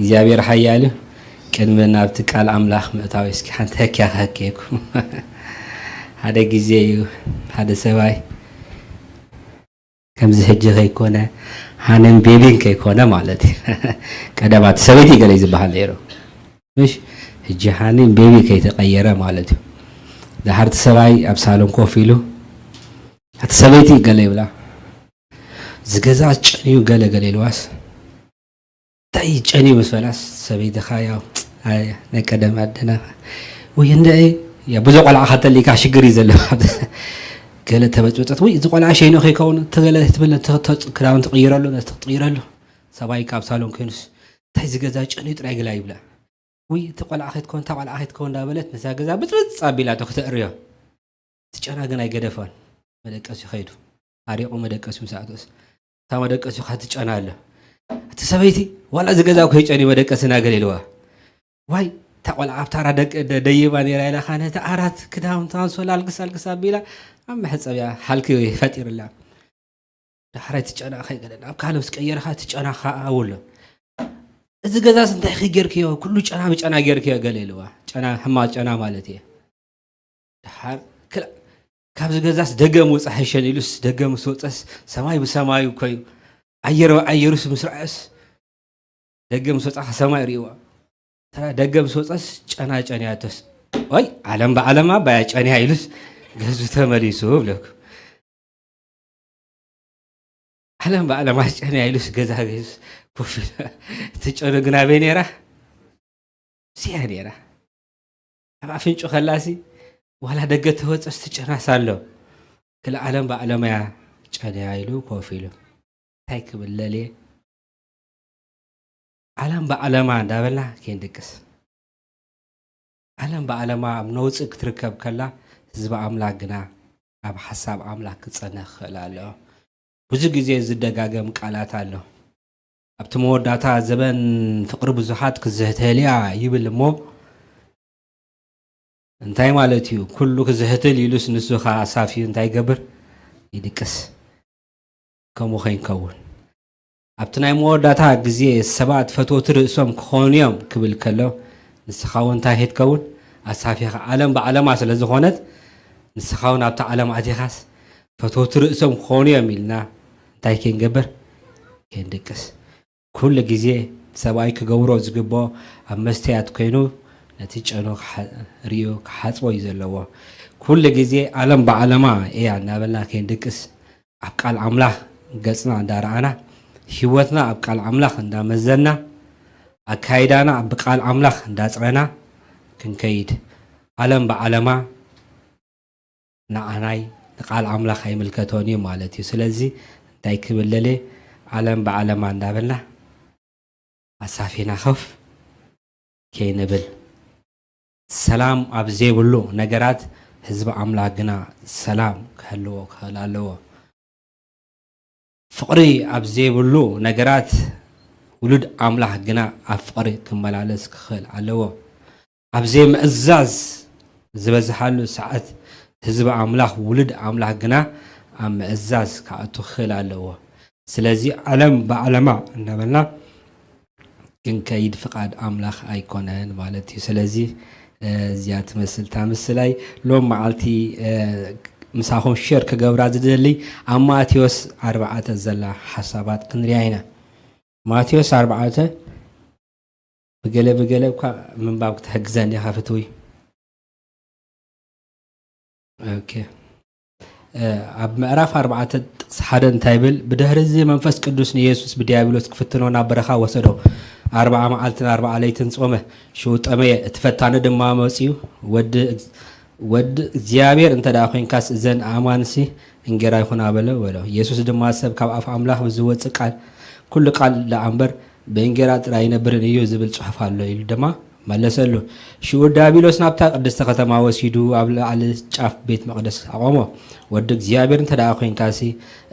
እግዚኣብሔር ሓያል እዩ። ቅድሚ ናብቲ ቃል ኣምላኽ ምእታዊ እስኪ ሓንቲ ህክያ ክህክየኩም። ሓደ ግዜ እዩ ሓደ ሰብኣይ ከምዚ ሕጂ ከይኮነ ሃንን ቤቢን ከይኮነ ማለት እዩ። ቀደም እቲ ሰበይቲ ገለ እዩ ዝበሃል ነይሩ። ምሽ ሕጂ ሃንን ቤቢ ከይተቐየረ ማለት እዩ። ድሓር እቲ ሰብኣይ ኣብ ሳሎን ኮፍ ኢሉ እቲ ሰበይቲ ገለ ይብላ። ዝገዛ ጨንዩ ገለ ገለ ኢልዋስ እንታይ ጨንዩ ምስ በላስ ሰበይትኻ ያው ኣይ ናይ ቀደም ኣደና ወይ እንደ ያ ብዙ ቆልዓ ከተሊካ ሽግር እዩ ዘለዋ። ገለ ተበጭበጨት ወይ እዚ ቆልዓ ሸይኑ ከይከውን ተገለ ትብል ክዳውን ትቕይረሉ ነቲ ትቕይረሉ ሰብኣይ ካብ ሳሎን ኮይኑስ እንታይ ዝገዛ ጨንዩ ጥራይ ገላ ይብላ። ውይ እቲ ቆልዓ ከይትከውን እታ ቆልዓ ከይትከውን እንዳበለት ነዛ ገዛ ብፅብፅ ኣቢላቶ ክተእርዮ። እቲ ጨና ግን ኣይገደፎን። መደቀሲ ከይዱ ኣሪቑ መደቀሲ ምስ ኣእቶስ እታ መደቀሲ ካ ትጨና ኣሎ። እቲ ሰበይቲ ዋላ እዚ ገዛ እኮ ይጨንዩ መደቀሲ ናገል ኢልዋ። ዋይ እታ ቆልዓ ኣብታ ራ ደቂ ደ- ደይባ ነይራ ኢላ ካ ነቲ ኣራት ክዳውንቲ ኣንሶላ ኣልግስ ኣልግስ ኣቢላ ኣብ መሕፀቢያ ሓልኪ ፈጢርላ። ዳሕራይ ትጨና ከይገለ ናብ ካልእ ምስ ቀየርካ ትጨና ከዓ ኣውሎ። እዚ ገዛስ እንታይ ከይጌርክዮ ኩሉ ጨና ብጨና ጌርክዮ ገለ ኢልዋ። ጨና ሕማቅ ጨና ማለት እየ። ድሓር ክላ ካብዚ ገዛስ ደገ ምውፃእ ሕሸን ኢሉስ ደገ ምስ ወፀስ ሰማይ ብሰማዩ ኮይኑ ኣየር ኣየሩስ ምስ ረኣዮስ ደገ ምስ ወፃ ሰማይ ርእዋ። ተራ ደገ ምስ ወፀስ ጨና ጨንያቶስ ወይ ዓለም ብዓለማ ባያ ጨንያ ኢሉስ ገዙ ተመሊሱ ብለኩ። ዓለም ብዓለማ ጨንያ ኢሉስ ገዛ ገዙ ኮፍ ኢሉ። እቲ ጨኑ ግን ኣበይ ነይራ? ሲያ ነይራ። ኣብ ኣፍንጩ ከላሲ ዋላ ደገ ተወፀስ ትጨናስ ኣሎ። ክልኣለም ብዓለማያ ጨንያ ኢሉ ኮፍ ኢሉ እንታይ ክብል ለልየ? ዓለም ብዓለማ እንዳበልና ከይንድቅስ። ዓለም ብዓለማ ኣብ ነውፂ ክትርከብ ከላ ህዝቢ ኣምላክ ግና ኣብ ሓሳብ ኣምላክ ክፀንሕ ክኽእል ኣለዎ። ብዙ ግዜ ዝደጋገም ቃላት ኣሎ። ኣብቲ መወዳእታ ዘበን ፍቕሪ ብዙሓት ክዝህተልያ ይብል እሞ እንታይ ማለት እዩ? ኩሉ ክዝህትል ኢሉስ ንሱ ከዓ ኣሳፍዩ እንታይ ይገብር? ይድቅስ። ከምኡ ከይንከውን ኣብቲ ናይ መወዳእታ ግዜ ሰባት ፈተውቲ ርእሶም ክኾኑ እዮም ክብል ከሎ ንስኻ እውን እንታይ ከይትከውን ኣሳፊኻ ዓለም ብዓለማ ስለ ዝኾነት ንስኻ እውን ኣብታ ዓለም ኣቲኻስ ፈተውቲ ርእሶም ክኾኑ እዮም ኢልና እንታይ ከይንገብር ከይንድቅስ ኩሉ ግዜ ሰብኣይ ክገብሮ ዝግብኦ ኣብ መስተያት ኮይኑ ነቲ ጨኑ ርዩ ክሓፅቦ እዩ ዘለዎ። ኩሉ ግዜ ዓለም ብዓለማ እያ እናበልና ከይንድቅስ ኣብ ቃል ኣምላኽ ገጽና እንዳረኣና ህይወትና ኣብ ቃል ኣምላኽ እንዳመዘና ኣካይዳና ብቃል ኣምላኽ እንዳጽረና ክንከይድ ዓለም ብዓለማ ንዓናይ ንቃል ኣምላኽ ኣይምልከቶን እዩ ማለት እዩ። ስለዚ እንታይ ክብል ለለ ዓለም ብዓለማ እንዳበልና ኣሳፊና ከፍ ከይንብል ሰላም ኣብ ዘይብሉ ነገራት ህዝቢ ኣምላኽ ግና ሰላም ክህልዎ ክኽእል ኣለዎ። ፍቕሪ ኣብ ዘይብሉ ነገራት ውሉድ ኣምላኽ ግና ኣብ ፍቕሪ ክመላለስ ክኽእል ኣለዎ። ኣብ ዘይምእዛዝ ዝበዝሓሉ ሰዓት ህዝቢ ኣምላኽ ውሉድ ኣምላኽ ግና ኣብ ምእዛዝ ክኣቱ ክኽእል ኣለዎ። ስለዚ ዓለም ብዓለማ እንዳበልና ክንከይድ ፍቓድ ኣምላኽ ኣይኮነን ማለት እዩ። ስለዚ እዚኣ ትመስል እታ ምስላይ ሎም መዓልቲ ምሳኹም ሸር ክገብራ ዝደሊ ኣብ ማቴዎስ ኣርባዕተ ዘላ ሓሳባት ክንሪያ ኢና። ማቴዎስ ኣርባዕተ ብገለ ብገለ እኳ ምንባብ ክትሕግዘኒ ኢኻ ፍትዊ። ኦኬ። ኣብ ምዕራፍ ኣርባዕተ ጥቕሲ ሓደ እንታይ ይብል? ብድሕሪ እዚ መንፈስ ቅዱስ ንየሱስ ብዲያብሎስ ክፍትኖ ናብ በረኻ ወሰዶ። ኣርብዓ መዓልትን ኣርብዓ ለይትን ጾመ፣ ሽው ጠመየ። እቲ ፈታኒ ድማ መጺኡ፣ ወዲ ወዲ እግዚኣብሔር እንተ ደኣ ኾይንካስ እዘን ኣእማንሲ እንጌራ ይኹና በሎ በሎ። የሱስ ድማ ሰብ ካብ ኣፍ ኣምላኽ ብዝወጽእ ቃል ኩሉ ቃል ደኣ እምበር ብእንጌራ ጥራይ ኣይነብርን እዩ ዝብል ጽሑፍ ኣሎ ኢሉ ድማ መለሰሉ። ሽዑ ዳቢሎስ ናብታ ቅድስቲ ከተማ ወሲዱ ኣብ ላዕሊ ጫፍ ቤት መቕደስ ኣቖሞ። ወዲ እግዚኣብሔር እንተ ደኣ ኾይንካሲ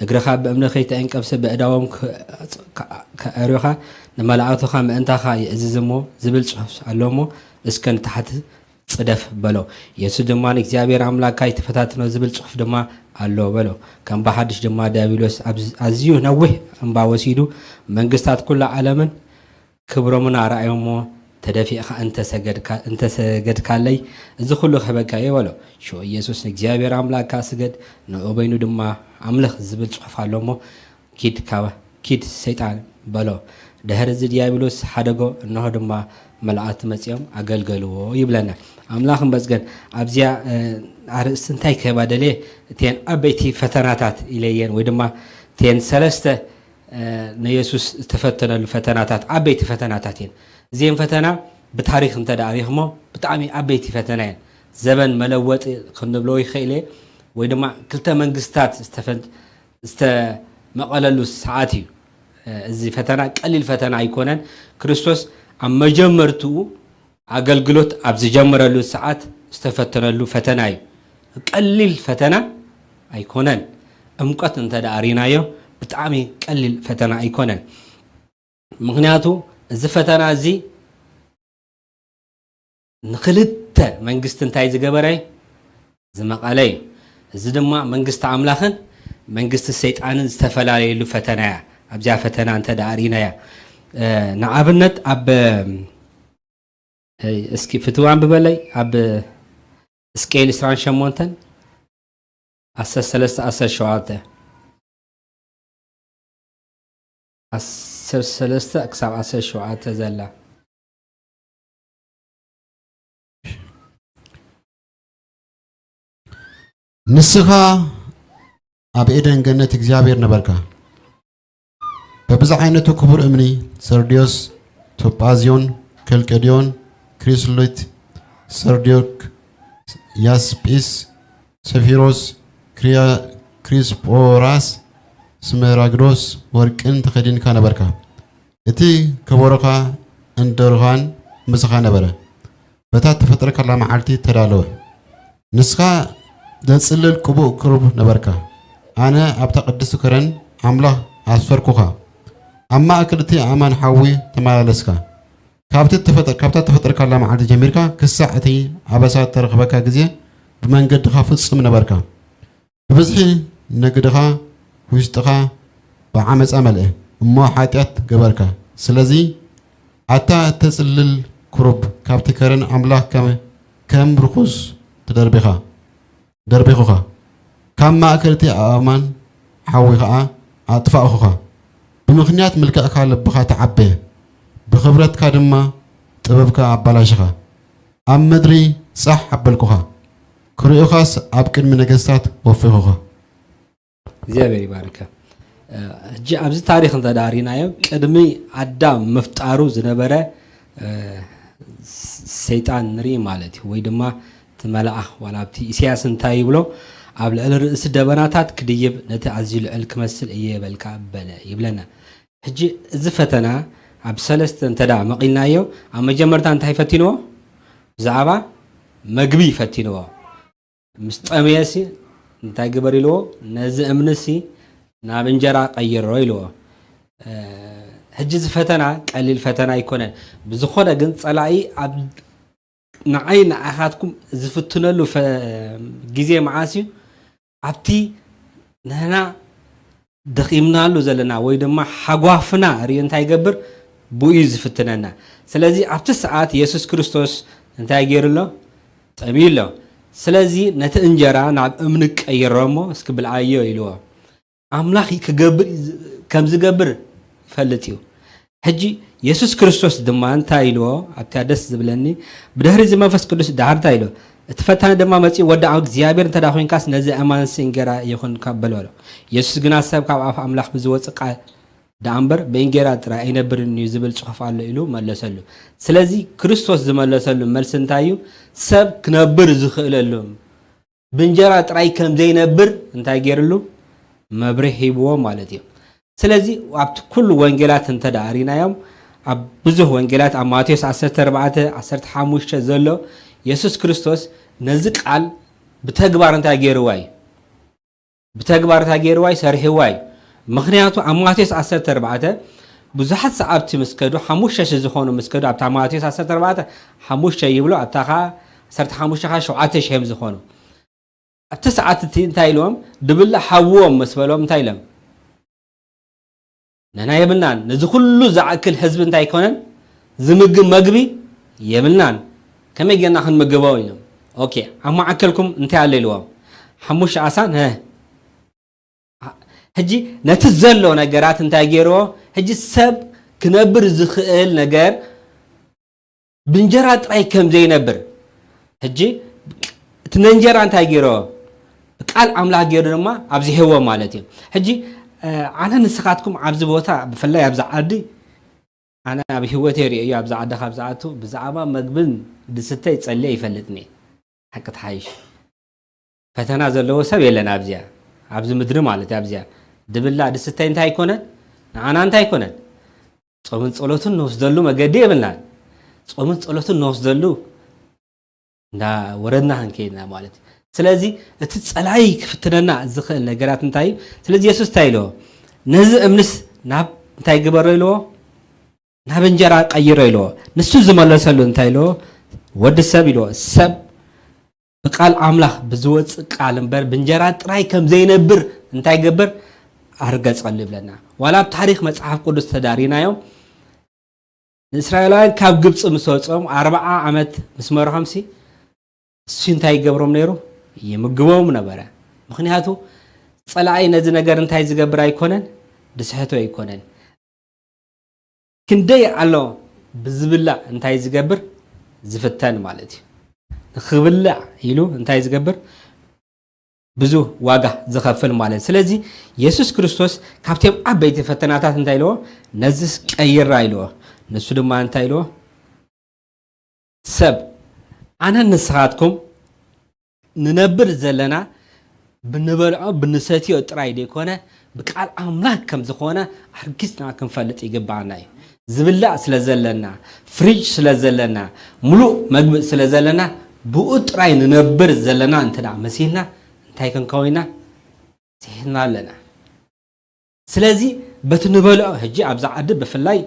እግርኻ ብእምኒ ከይተአንቀፍሲ ብእዳዎም ከ- ከ- ከእርዩኻ ንመላእኽትኻ ምእንታኻ ይእዝዝ እሞ ዝብል ጽሑፍ ኣሎ እሞ እስከ ንታሕቲ ጽደፍ በሎ። የሱስ ድማ ንእግዚኣብሔር ኣምላኽካ ኣይትፈታትኖ ዝብል ጽሑፍ ድማ ኣሎ በሎ። ከም ብሓድሽ ድማ ዲያብሎስ ኣብ ኣዝዩ ነዊሕ እምባ ወሲዱ መንግስታት ኩላ ዓለምን ክብሮምን ኣርኣዮሞ፣ ተደፊእኻ እንተሰገድካ-፣ እንተሰገድካለይ፣ እዚ ኩሉ ክህበካ እየ በሎ። ሽዑ ኢየሱስ፣ ንእግዚኣብሔር ኣምላኽካ ስገድ፣ ንኡ በይኑ ድማ ኣምልኽ ዝብል ጽሑፍ ኣሎ እሞ፣ ኪድ ካብ-፣ ኪድ ሰይጣን በሎ። ድሕሪ እዚ ድያብሎስ ሓደጎ፣ እንሆ ድማ መላእክቲ መጺኦም ኣገልገልዎ ይብለና። ኣምላኽ እመስገን። ኣብዚኣ፣ እ፣ ኣርእስቲ እንታይ ክህባ ደልየ፣ እተን ዓበይቲ ፈተናታት ኢለየን፣ ወይ ድማ እተን ሰለስተ፣ እ፣ ንየሱስ ዝተፈተነሉ ፈተናታት፣ ዓበይቲ ፈተናታት እየን። እዚአን ፈተና ብታሪኽ እንተ ደኣ ሪኽሞ፣ ብጣዕሚ ዓበይቲ ፈተና እየን። ዘበን መለወጢ ክንብሎ ይኽእል እየ፣ ወይ ድማ ክልተ መንግስታት ዝተፈን-፣ ዝተመቐለሉ ሰዓት እዩ። እ፣ እዚ ፈተና ቀሊል ፈተና ኣይኮነን። ክርስቶስ ኣብ መጀመርትኡ ኣገልግሎት ኣብ ዝጀመረሉ ሰዓት ዝተፈተነሉ ፈተና እዩ። ቀሊል ፈተና ኣይኮነን። ዕምቆት እንተ ደኣ ሪናዮ፣ ብጣዕሚ ቀሊል ፈተና ኣይኮነን። ምኽንያቱ እዚ ፈተና እዚ ንኽልተ መንግስቲ እንታይ ዝገበረ? ዝመቐለ እዩ። እዚ ድማ መንግስቲ ኣምላኽን መንግስቲ ሰይጣንን ዝተፈላለየሉ ፈተና እያ። ኣብዚኣ ፈተና እንተ ደኣ ርኢናያ፣ እ፣ ንኣብነት ኣብ፣ እ፣ እስኪ ፍትው ኣንብበለይ፣ ኣብ ሕዝቅኤል ዕስራን ሸሞንተን፣ ዓሰርተ ሰለስተ፣ ዓሰርተ ሸውዓተ፣ ዓሰርተ ሰለስተ ክሳብ ዓሰርተ ሸውዓተ ዘላ። ንስኻ ኣብ ኤደን ገነት እግዚኣብሔር ነበርካ። በብዝዓይነቱ ክቡር እምኒ፣ ሰርድዮስ፣ ቶጳዝዮን፣ ከልቀድዮን፣ ክሪሶሊት፣ ሰርድዮክ፣ ያስጲስ፣ ሰፊሮስ፣ ክሪያ-፣ ክሪስጶራስ፣ ስመራግዶስ፣ ወርቅን ተኸዲንካ ነበርካ። እቲ ከበሮኻ እንደርኻን ምሳኻ ነበረ። በታ እተፈጠርካላ መዓልቲ ተዳለወ። ንስኻ ዘጽልል ቅቡእ ክሩብ ነበርካ። ኣነ ኣብታ ቅድስቲ ከረን ኣምላኽ ኣስፈርኩኻ። ኣብ ማእከል እቲ ኣእማን ሓዊ ተመላለስካ። ካብቲ እተፈጠር-፣ ካብታ እተፈጠርካላ መዓልቲ ጀሚርካ ክሳዕ እቲ ኣበሳ እተረኽበካ ግዜ ብመንገድኻ ፍጹም ነበርካ። ብብዝሒ ነግድኻ ውሽጥኻ ብዓመጻ መልአ፣ እሞ ሓጢኣት ገበርካ። ስለዚ ኣታ እተጽልል ክሩብ፣ ካብቲ ከረን ኣምላኽ ከም፣ ከም ርኹስ ተደርቢኻ፣ ደርቢኹኻ። ካብ ማእከል እቲ ኣእማን ሓዊ ኸኣ ኣጥፋእኹኻ። ብምኽንያት ምልክዕካ ልብኻ ተዓበየ፣ ብኽብረትካ ድማ ጥበብካ ኣባላሽኻ። ኣብ ምድሪ ጻሕ ኣበልኩኻ፣ ክርእዩኻስ ኣብ ቅድሚ ነገስታት ወፊኹኻ። እግዚኣብሔር ይባርካ። እ፣ ሕጂ ኣብዚ ታሪኽ እንተ ደኣ ሪናዮ፣ ቅድሚ ኣዳም ምፍጣሩ ዝነበረ፣ እ፣ ስ-፣ ሰይጣን ንርኢ ማለት እዩ። ወይ ድማ እቲ መልኣኽ፣ ዋላ ኣብቲ ኢሳያስ እንታይ ይብሎ? "ኣብ ልዕሊ ርእሲ ደበናታት ክድይብ፣ ነቲ ኣዝዩ ልዑል ክመስል እየ" በልካ በለ ይብለና። ሕጂ እዚ ፈተና ኣብ ሰለስተ እንተ ደኣ መቒልናዮ፣ ኣብ መጀመርታ እንታይ ፈቲንዎ? ብዛዕባ መግቢ ፈቲንዎ። ምስ ጠምየሲ እንታይ ግበር ኢልዎ? "ነዚ እምንሲ ናብ እንጀራ ቀይሮ" ኢልዎ። እ፣ ሕጂ እዚ ፈተና ቀሊል ፈተና ኣይኮነን። ብዝኾነ ግን ጸላኢ ኣብ ንዓይ ንዓኻትኩም ዝፍትነሉ ፈ-፣ ግዜ መዓስ እዩ? ኣብቲ ንሕና ደኺምናሉ ዘለና ወይ ድማ ሓጓፍና ርእዩ እንታይ ይገብር? ብኡ እዩ ዝፍትነና። ስለዚ ኣብቲ ሰዓት የሱስ ክርስቶስ እንታይ ገይሩ ኣሎ? ጠምዩ ኣሎ። ስለዚ ነቲ እንጀራ ናብ እምኒ ቀይሮ እሞ እስኪ ብልዓዮ ኢልዎ። ኣምላኽ ክገብር፣ ከም ዝገብር ይፈልጥ እዩ። ሕጂ የሱስ ክርስቶስ ድማ እንታይ ኢልዎ? ኣብታ ደስ ዝብለኒ፣ ብድሕሪ እዚ መንፈስ ቅዱስ ደሓር እንታይ ኢልዎ? እቲ ፈታኒ ድማ መጺኡ፣ "ወዲ እግዚኣብሔር እንተ ደኣ ኾይንካስ፣ ነዚ ኣእማንሲ እንጌራ ይኹንካ" በሎ በሎ። የሱስ ግና፣ "ሰብ ካብ ኣፍ ኣምላኽ ብዝወጽእ ቃል ደኣ እምበር ብእንጌራ ጥራይ ኣይነብርን እዩ ዝብል ጽሑፍ ኣሎ" ኢሉ መለሰሉ። ስለዚ ክርስቶስ ዝመለሰሉ መልሲ እንታይ እዩ? ሰብ ክነብር ዝኽእለሉ ብእንጀራ ጥራይ ከም ዘይነብር እንታይ ገይርሉ? መብርሂ ሂብዎ ማለት እዩ። ስለዚ ኣብቲ ኩሉ ወንጌላት እንተ ደኣ ሪናዮም፣ ኣብ ብዙሕ ወንጌላት፣ ኣብ ማቴዎስ ዓሰርተ ኣርባዕተ፣ ዓሰርተ ሓሙሽተ ዘሎ፣ የሱስ ክርስቶስ ነዚ ቃል ብተግባር እንታይ ገይርዋ እዩ? ብተግባር እንታይ ገይርዋ እዩ? ሰሪሕዋ እዩ። ምኽንያቱ ኣብ ማቴዎስ ዓሰርተ ኣርባዕተ ብዙሓት ሰዓብቲ ምስ ከዱ፣ ሓሙሽተ ሽሕ ዝኾኑ ምስ ከዱ፣ ኣብታ ማቴዎስ ዓሰርተ ኣርባዕተ ሓሙሽተ ይብሎ፣ ኣብታ ኸዓ ዓሰርተ ሓሙሽተ ኸዓ ሸውዓተ ሽሕ እዮም ዝኾኑ። ኣብቲ ሰዓት እቲ እንታይ ኢልዎም? ድብላዕ ሃብዎም ምስ በሎም እንታይ ኢሎም? ንሕና የብልናን። ነዚ ኩሉ ዝኣክል ህዝቢ እንታይ ኣይኮነን? ዝምግብ መግቢ የብልናን፣ ከመይ ጌርና ክንምግቦ? ኢሎም። ኦኬ፣ ኣብ መዓከልኩም እንታይ ኣሎ? ኢልዎም። ሓሙሽተ ዓሳን፣ ሀ፣ ሕጂ ነቲ ዘሎ ነገራት እንታይ ገይርዎ? ሕጂ ሰብ ክነብር ዝኽእል ነገር ብእንጀራ ጥራይ ከም ዘይነብር፣ ሕጂ እቲ ነንጀራ እንታይ ገይርዎ? ቃል ኣምላኽ ገይሩ ድማ ኣብዚሕዎ ማለት እዩ። ሕጂ፣ እ፣ ኣነ ንስኻትኩም ኣብዚ ቦታ፣ ብፍላይ ኣብዚ ዓዲ፣ ኣነ ኣብ ህይወተይ ርእዮ፣ ኣብዚ ዓዲ ካብ ዝኣቱ ብዛዕባ መግብን ድስተይ ጸልየ ይፈልጥኒ። ሓቂ ትሓይሽ። ፈተና ዘለዎ ሰብ የለን ኣብዚኣ፣ ኣብዚ ምድሪ ማለት ኣብዚኣ። ድብላ ድስተይ እንታይ ኣይኮነን? ንዓና እንታይ ኣይኮነን? ጾምን ጸሎትን ንወስደሉ መገዲ የብልናን። ጾምን ጸሎትን ንወስደሉ እንዳ ወረድና ክንከይድና ማለት እዩ። ስለዚ እቲ ጸላኢ ክፍትነና ዝኽእል ነገራት እንታይ እዩ? ስለዚ የሱስ እንታይ ኢልዎ? ነዚ እምንስ ናብ እንታይ ግበሮ ኢልዎ? ናብ እንጀራ ቀይሮ ኢልዎ። ንሱ ዝመለሰሉ እንታይ ኢልዎ? ወዲ ሰብ ኢልዎ። ሰብ ብቃል ኣምላኽ ብዝወጽእ ቃል እምበር ብእንጀራ ጥራይ ከም ዘይነብር እንታይ ይገብር? ኣርገጸሉ ይብለና። ዋላ ኣብ ታሪኽ መጽሓፍ ቅዱስ ተዳሪናዮም ንእስራኤላውያን ካብ ግብጺ ምስ ወጾም ኣርብዓ ዓመት ምስ መርሖምሲ እሱ እንታይ ይገብሮም ነይሩ? ይምግቦም ነበረ። ምኽንያቱ ጸላኢ ነዚ ነገር እንታይ ዝገብር ኣይኮነን? ድስሕቶ ኣይኮነን። ክንደይ ኣሎ ብዝብላዕ እንታይ ዝገብር? ዝፍተን ማለት እዩ። ንኽብላዕ ኢሉ እንታይ ዝገብር? ብዙ ዋጋ ዝኸፍል ማለት እዩ። ስለዚ የሱስ ክርስቶስ ካብቶም ዓበይቲ ፈተናታት እንታይ ኢልዎ? ነዚስ ቀይራ ኢልዎ። ንሱ ድማ እንታይ ኢልዎ? ሰብ ኣነን ንስኻትኩም ንነብር ዘለና ብንበልዖ ብንሰትዮ ጥራይ ዘይኮነ ብቃል ኣምላኽ ከም ዝኾነ ኣርጊጽና ክንፈልጥ ይግባኣና እዩ። ዝብላዕ ስለ ዘለና፣ ፍሪጅ ስለ ዘለና፣ ምሉእ መግቢ ስለ ዘለና ብኡ ጥራይ ንነብር ዘለና እንተ ደኣ መሲልና እንታይ ክንከውን ኢና? ስሒትና ኣለና። ስለዚ በቲ ንበልዖ ሕጂ ኣብዛ ዓዲ ብፍላይ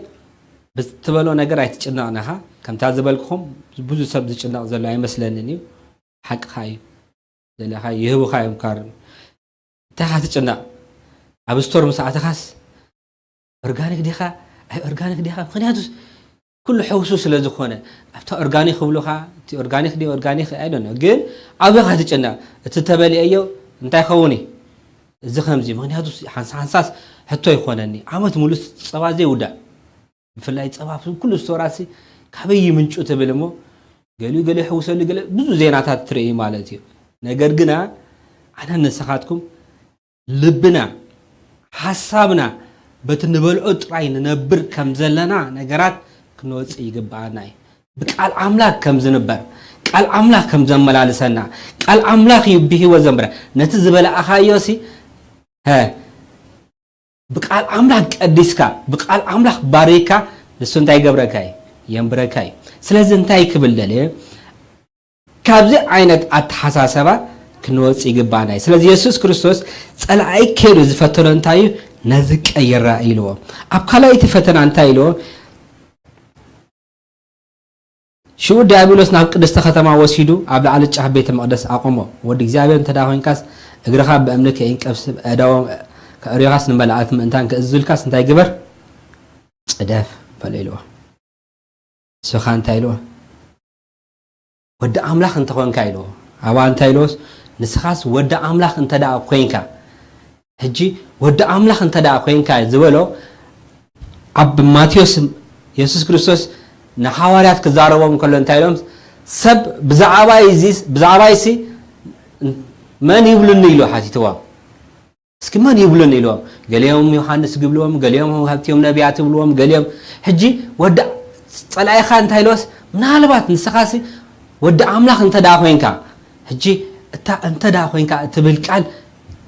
ብትበልዖ ነገር ኣይትጭነቕን ኢኻ። ከምታ ዝበልኩኹም ብዙ ሰብ ዝጭነቕ ዘሎ ኣይመስለንን እዩ። ሓቅኻ እዩ። ዘለኻ ይህቡኻ እዮም ካር። እንታይ ኢኻ ትጭነቕ? ኣብ ስቶር ምስ ኣተኻስ ኦርጋኒክ ዲኻ ኣይ ኦርጋኒክ ዲኻ? ምኽንያቱስ ኩሉ ሕውሱ ስለ ዝኾነ ኣብታ ኦርጋኒክ ክብሉኻ እቲ ኦርጋኒክ ዲ ኦርጋኒክ ኣይደነ ግን ኣብኻ ትጭነቕ። እቲ ተበሊዐዮ እንታይ ኸውን እዩ? እዚ ከምዚ ምኽንያቱ ሓንሳ ሓንሳስ ሕቶ ይኾነኒ። ዓመት ሙሉስ ጸባ ዘይውዳእ። ብፍላይ ጸባ ኣብ ኩሉ ስቶራሲ ካበይ ይምንጩ ትብል እሞ ገሊኡ ገለ ይሕውሰሉ ገለ ብዙ ዜናታት ትርኢ ማለት እዩ። ነገር ግና ኣነ ንስኻትኩም ልብና፣ ሓሳብና በቲ ንበልዖ ጥራይ ንነብር ከም ዘለና ነገራት ክንወጽእ ይግብኣና እዩ። ብቃል ኣምላኽ ከም ዝንበር፣ ቃል ኣምላኽ ከም ዘመላልሰና፣ ቃል ኣምላኽ እዩ ብህይወት ዘንብረ። ነቲ ዝበላእኻዮ ሲ፣ ሀ፣ ብቃል ኣምላኽ ቀዲስካ፣ ብቃል ኣምላኽ ባሪካ፣ ንሱ እንታይ ይገብረካ እዩ? የንብረካ እዩ። ስለዚ እንታይ ክብል ደልየ? ካብዚ ዓይነት ኣተሓሳሰባ ክንወጽእ ይግባና እዩ። ስለዚ የሱስ ክርስቶስ ጸላኢ ከይዱ ዝፈተኖ እንታይ እዩ? ነዚ ቀይራ ኢልዎ። ኣብ ካልኣይቲ ፈተና እንታይ ኢልዎ? ሽዑ ዲያብሎስ ናብ ቅድስቲ ከተማ ወሲዱ ኣብ ላዕሊ ጫፍ ቤተ መቕደስ ኣቆሞ። ወዲ እግዚኣብሔር እንተ ደኣ ኮይንካስ እግርኻ ብእምኒ ከይንቀብስብ ኣእዳዎም ከእርዮኻስ ንመላእክት ምእንታን ክእዝዙልካስ እንታይ ግበር? ጽደፍ በሎ ኢልዎ። ንስኻ እንታይ ኢልዎ? ወዲ ኣምላኽ እንተኾንካ ኢልዎ። ኣብኣ እንታይ ኢልዎስ? ንስኻስ ወዲ ኣምላኽ እንተ ደኣ ኮይንካ። ሕጂ ወዲ ኣምላኽ እንተ ደኣ ኮይንካ ዝበሎ ኣብ ማቴዎስ የሱስ ክርስቶስ ንሓዋርያት ክዛረቦም ከሎ እንታይ ኢሎም? ሰብ ብዛዕባይ እዚ ብዛዕባይሲ መን ይብሉኒ ኢሉ ሓቲትዎም። እስኪ መን ይብሉኒ ኢልዎም። ገሊኦም ዮሃንስ ግብልዎም፣ ገሊኦም ካብቲኦም ነቢያት ይብልዎም፣ ገሊኦም ሕጂ ወዲ ጸላኢኻ እንታይ ኢልዎስ ምናልባት ንስኻሲ ወዲ ኣምላኽ እንተ ደኣ ኮይንካ ሕጂ እታ እንተ ደኣ ኮይንካ እትብል ቃል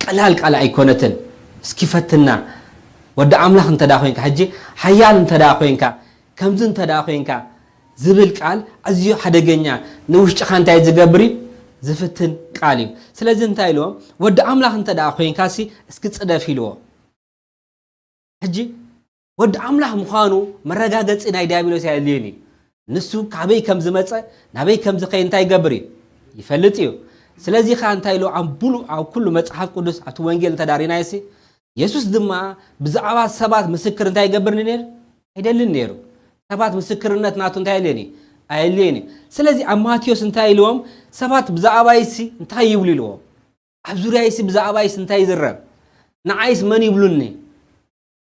ቀላል ቃል ኣይኮነትን። እስኪ ፈትና። ወዲ ኣምላኽ እንተ ደኣ ኮይንካ፣ ሕጂ ሓያል እንተ ደኣ ኮይንካ፣ ከምዚ እንተ ደኣ ኮይንካ ዝብል ቃል ኣዝዩ ሓደገኛ፣ ንውሽጥኻ እንታይ ዝገብር እዩ? ዝፍትን ቃል እዩ። ስለዚ እንታይ ኢልዎም? ወዲ ኣምላኽ እንተ ደኣ ኮይንካሲ እስኪ ጽደፍ ኢልዎ። ሕጂ ወዲ ኣምላኽ ምዃኑ መረጋገጺ ናይ ዲያብሎስ ኣየድልዮን እዩ። ንሱ ካበይ ከም ዝመጸ ናበይ ከም ዝኸይድ እንታይ ይገብር እዩ? ይፈልጥ እዩ። ስለዚ ኸኣ እንታይ ኢሉ ኣብ ብሉ ኣብ ኩሉ መጽሓፍ ቅዱስ ኣብቲ ወንጌል እንተዳሪናዮሲ የሱስ ድማ ብዛዕባ ሰባት ምስክር እንታይ ይገብርኒ ነይሩ? ኣይደልን ነይሩ። ሰባት ምስክርነት ናቱ እንታይ የለን እዩ? ኣየድልየን እዩ። ስለዚ ኣብ ማቴዎስ እንታይ ኢልዎም? ሰባት ብዛዕባይሲ እንታይ ይብሉ ኢልዎም? ኣብ ዙርያይሲ ብዛዕባይሲ እንታይ ይዝረብ? ንዓይስ መን ይብሉኒ?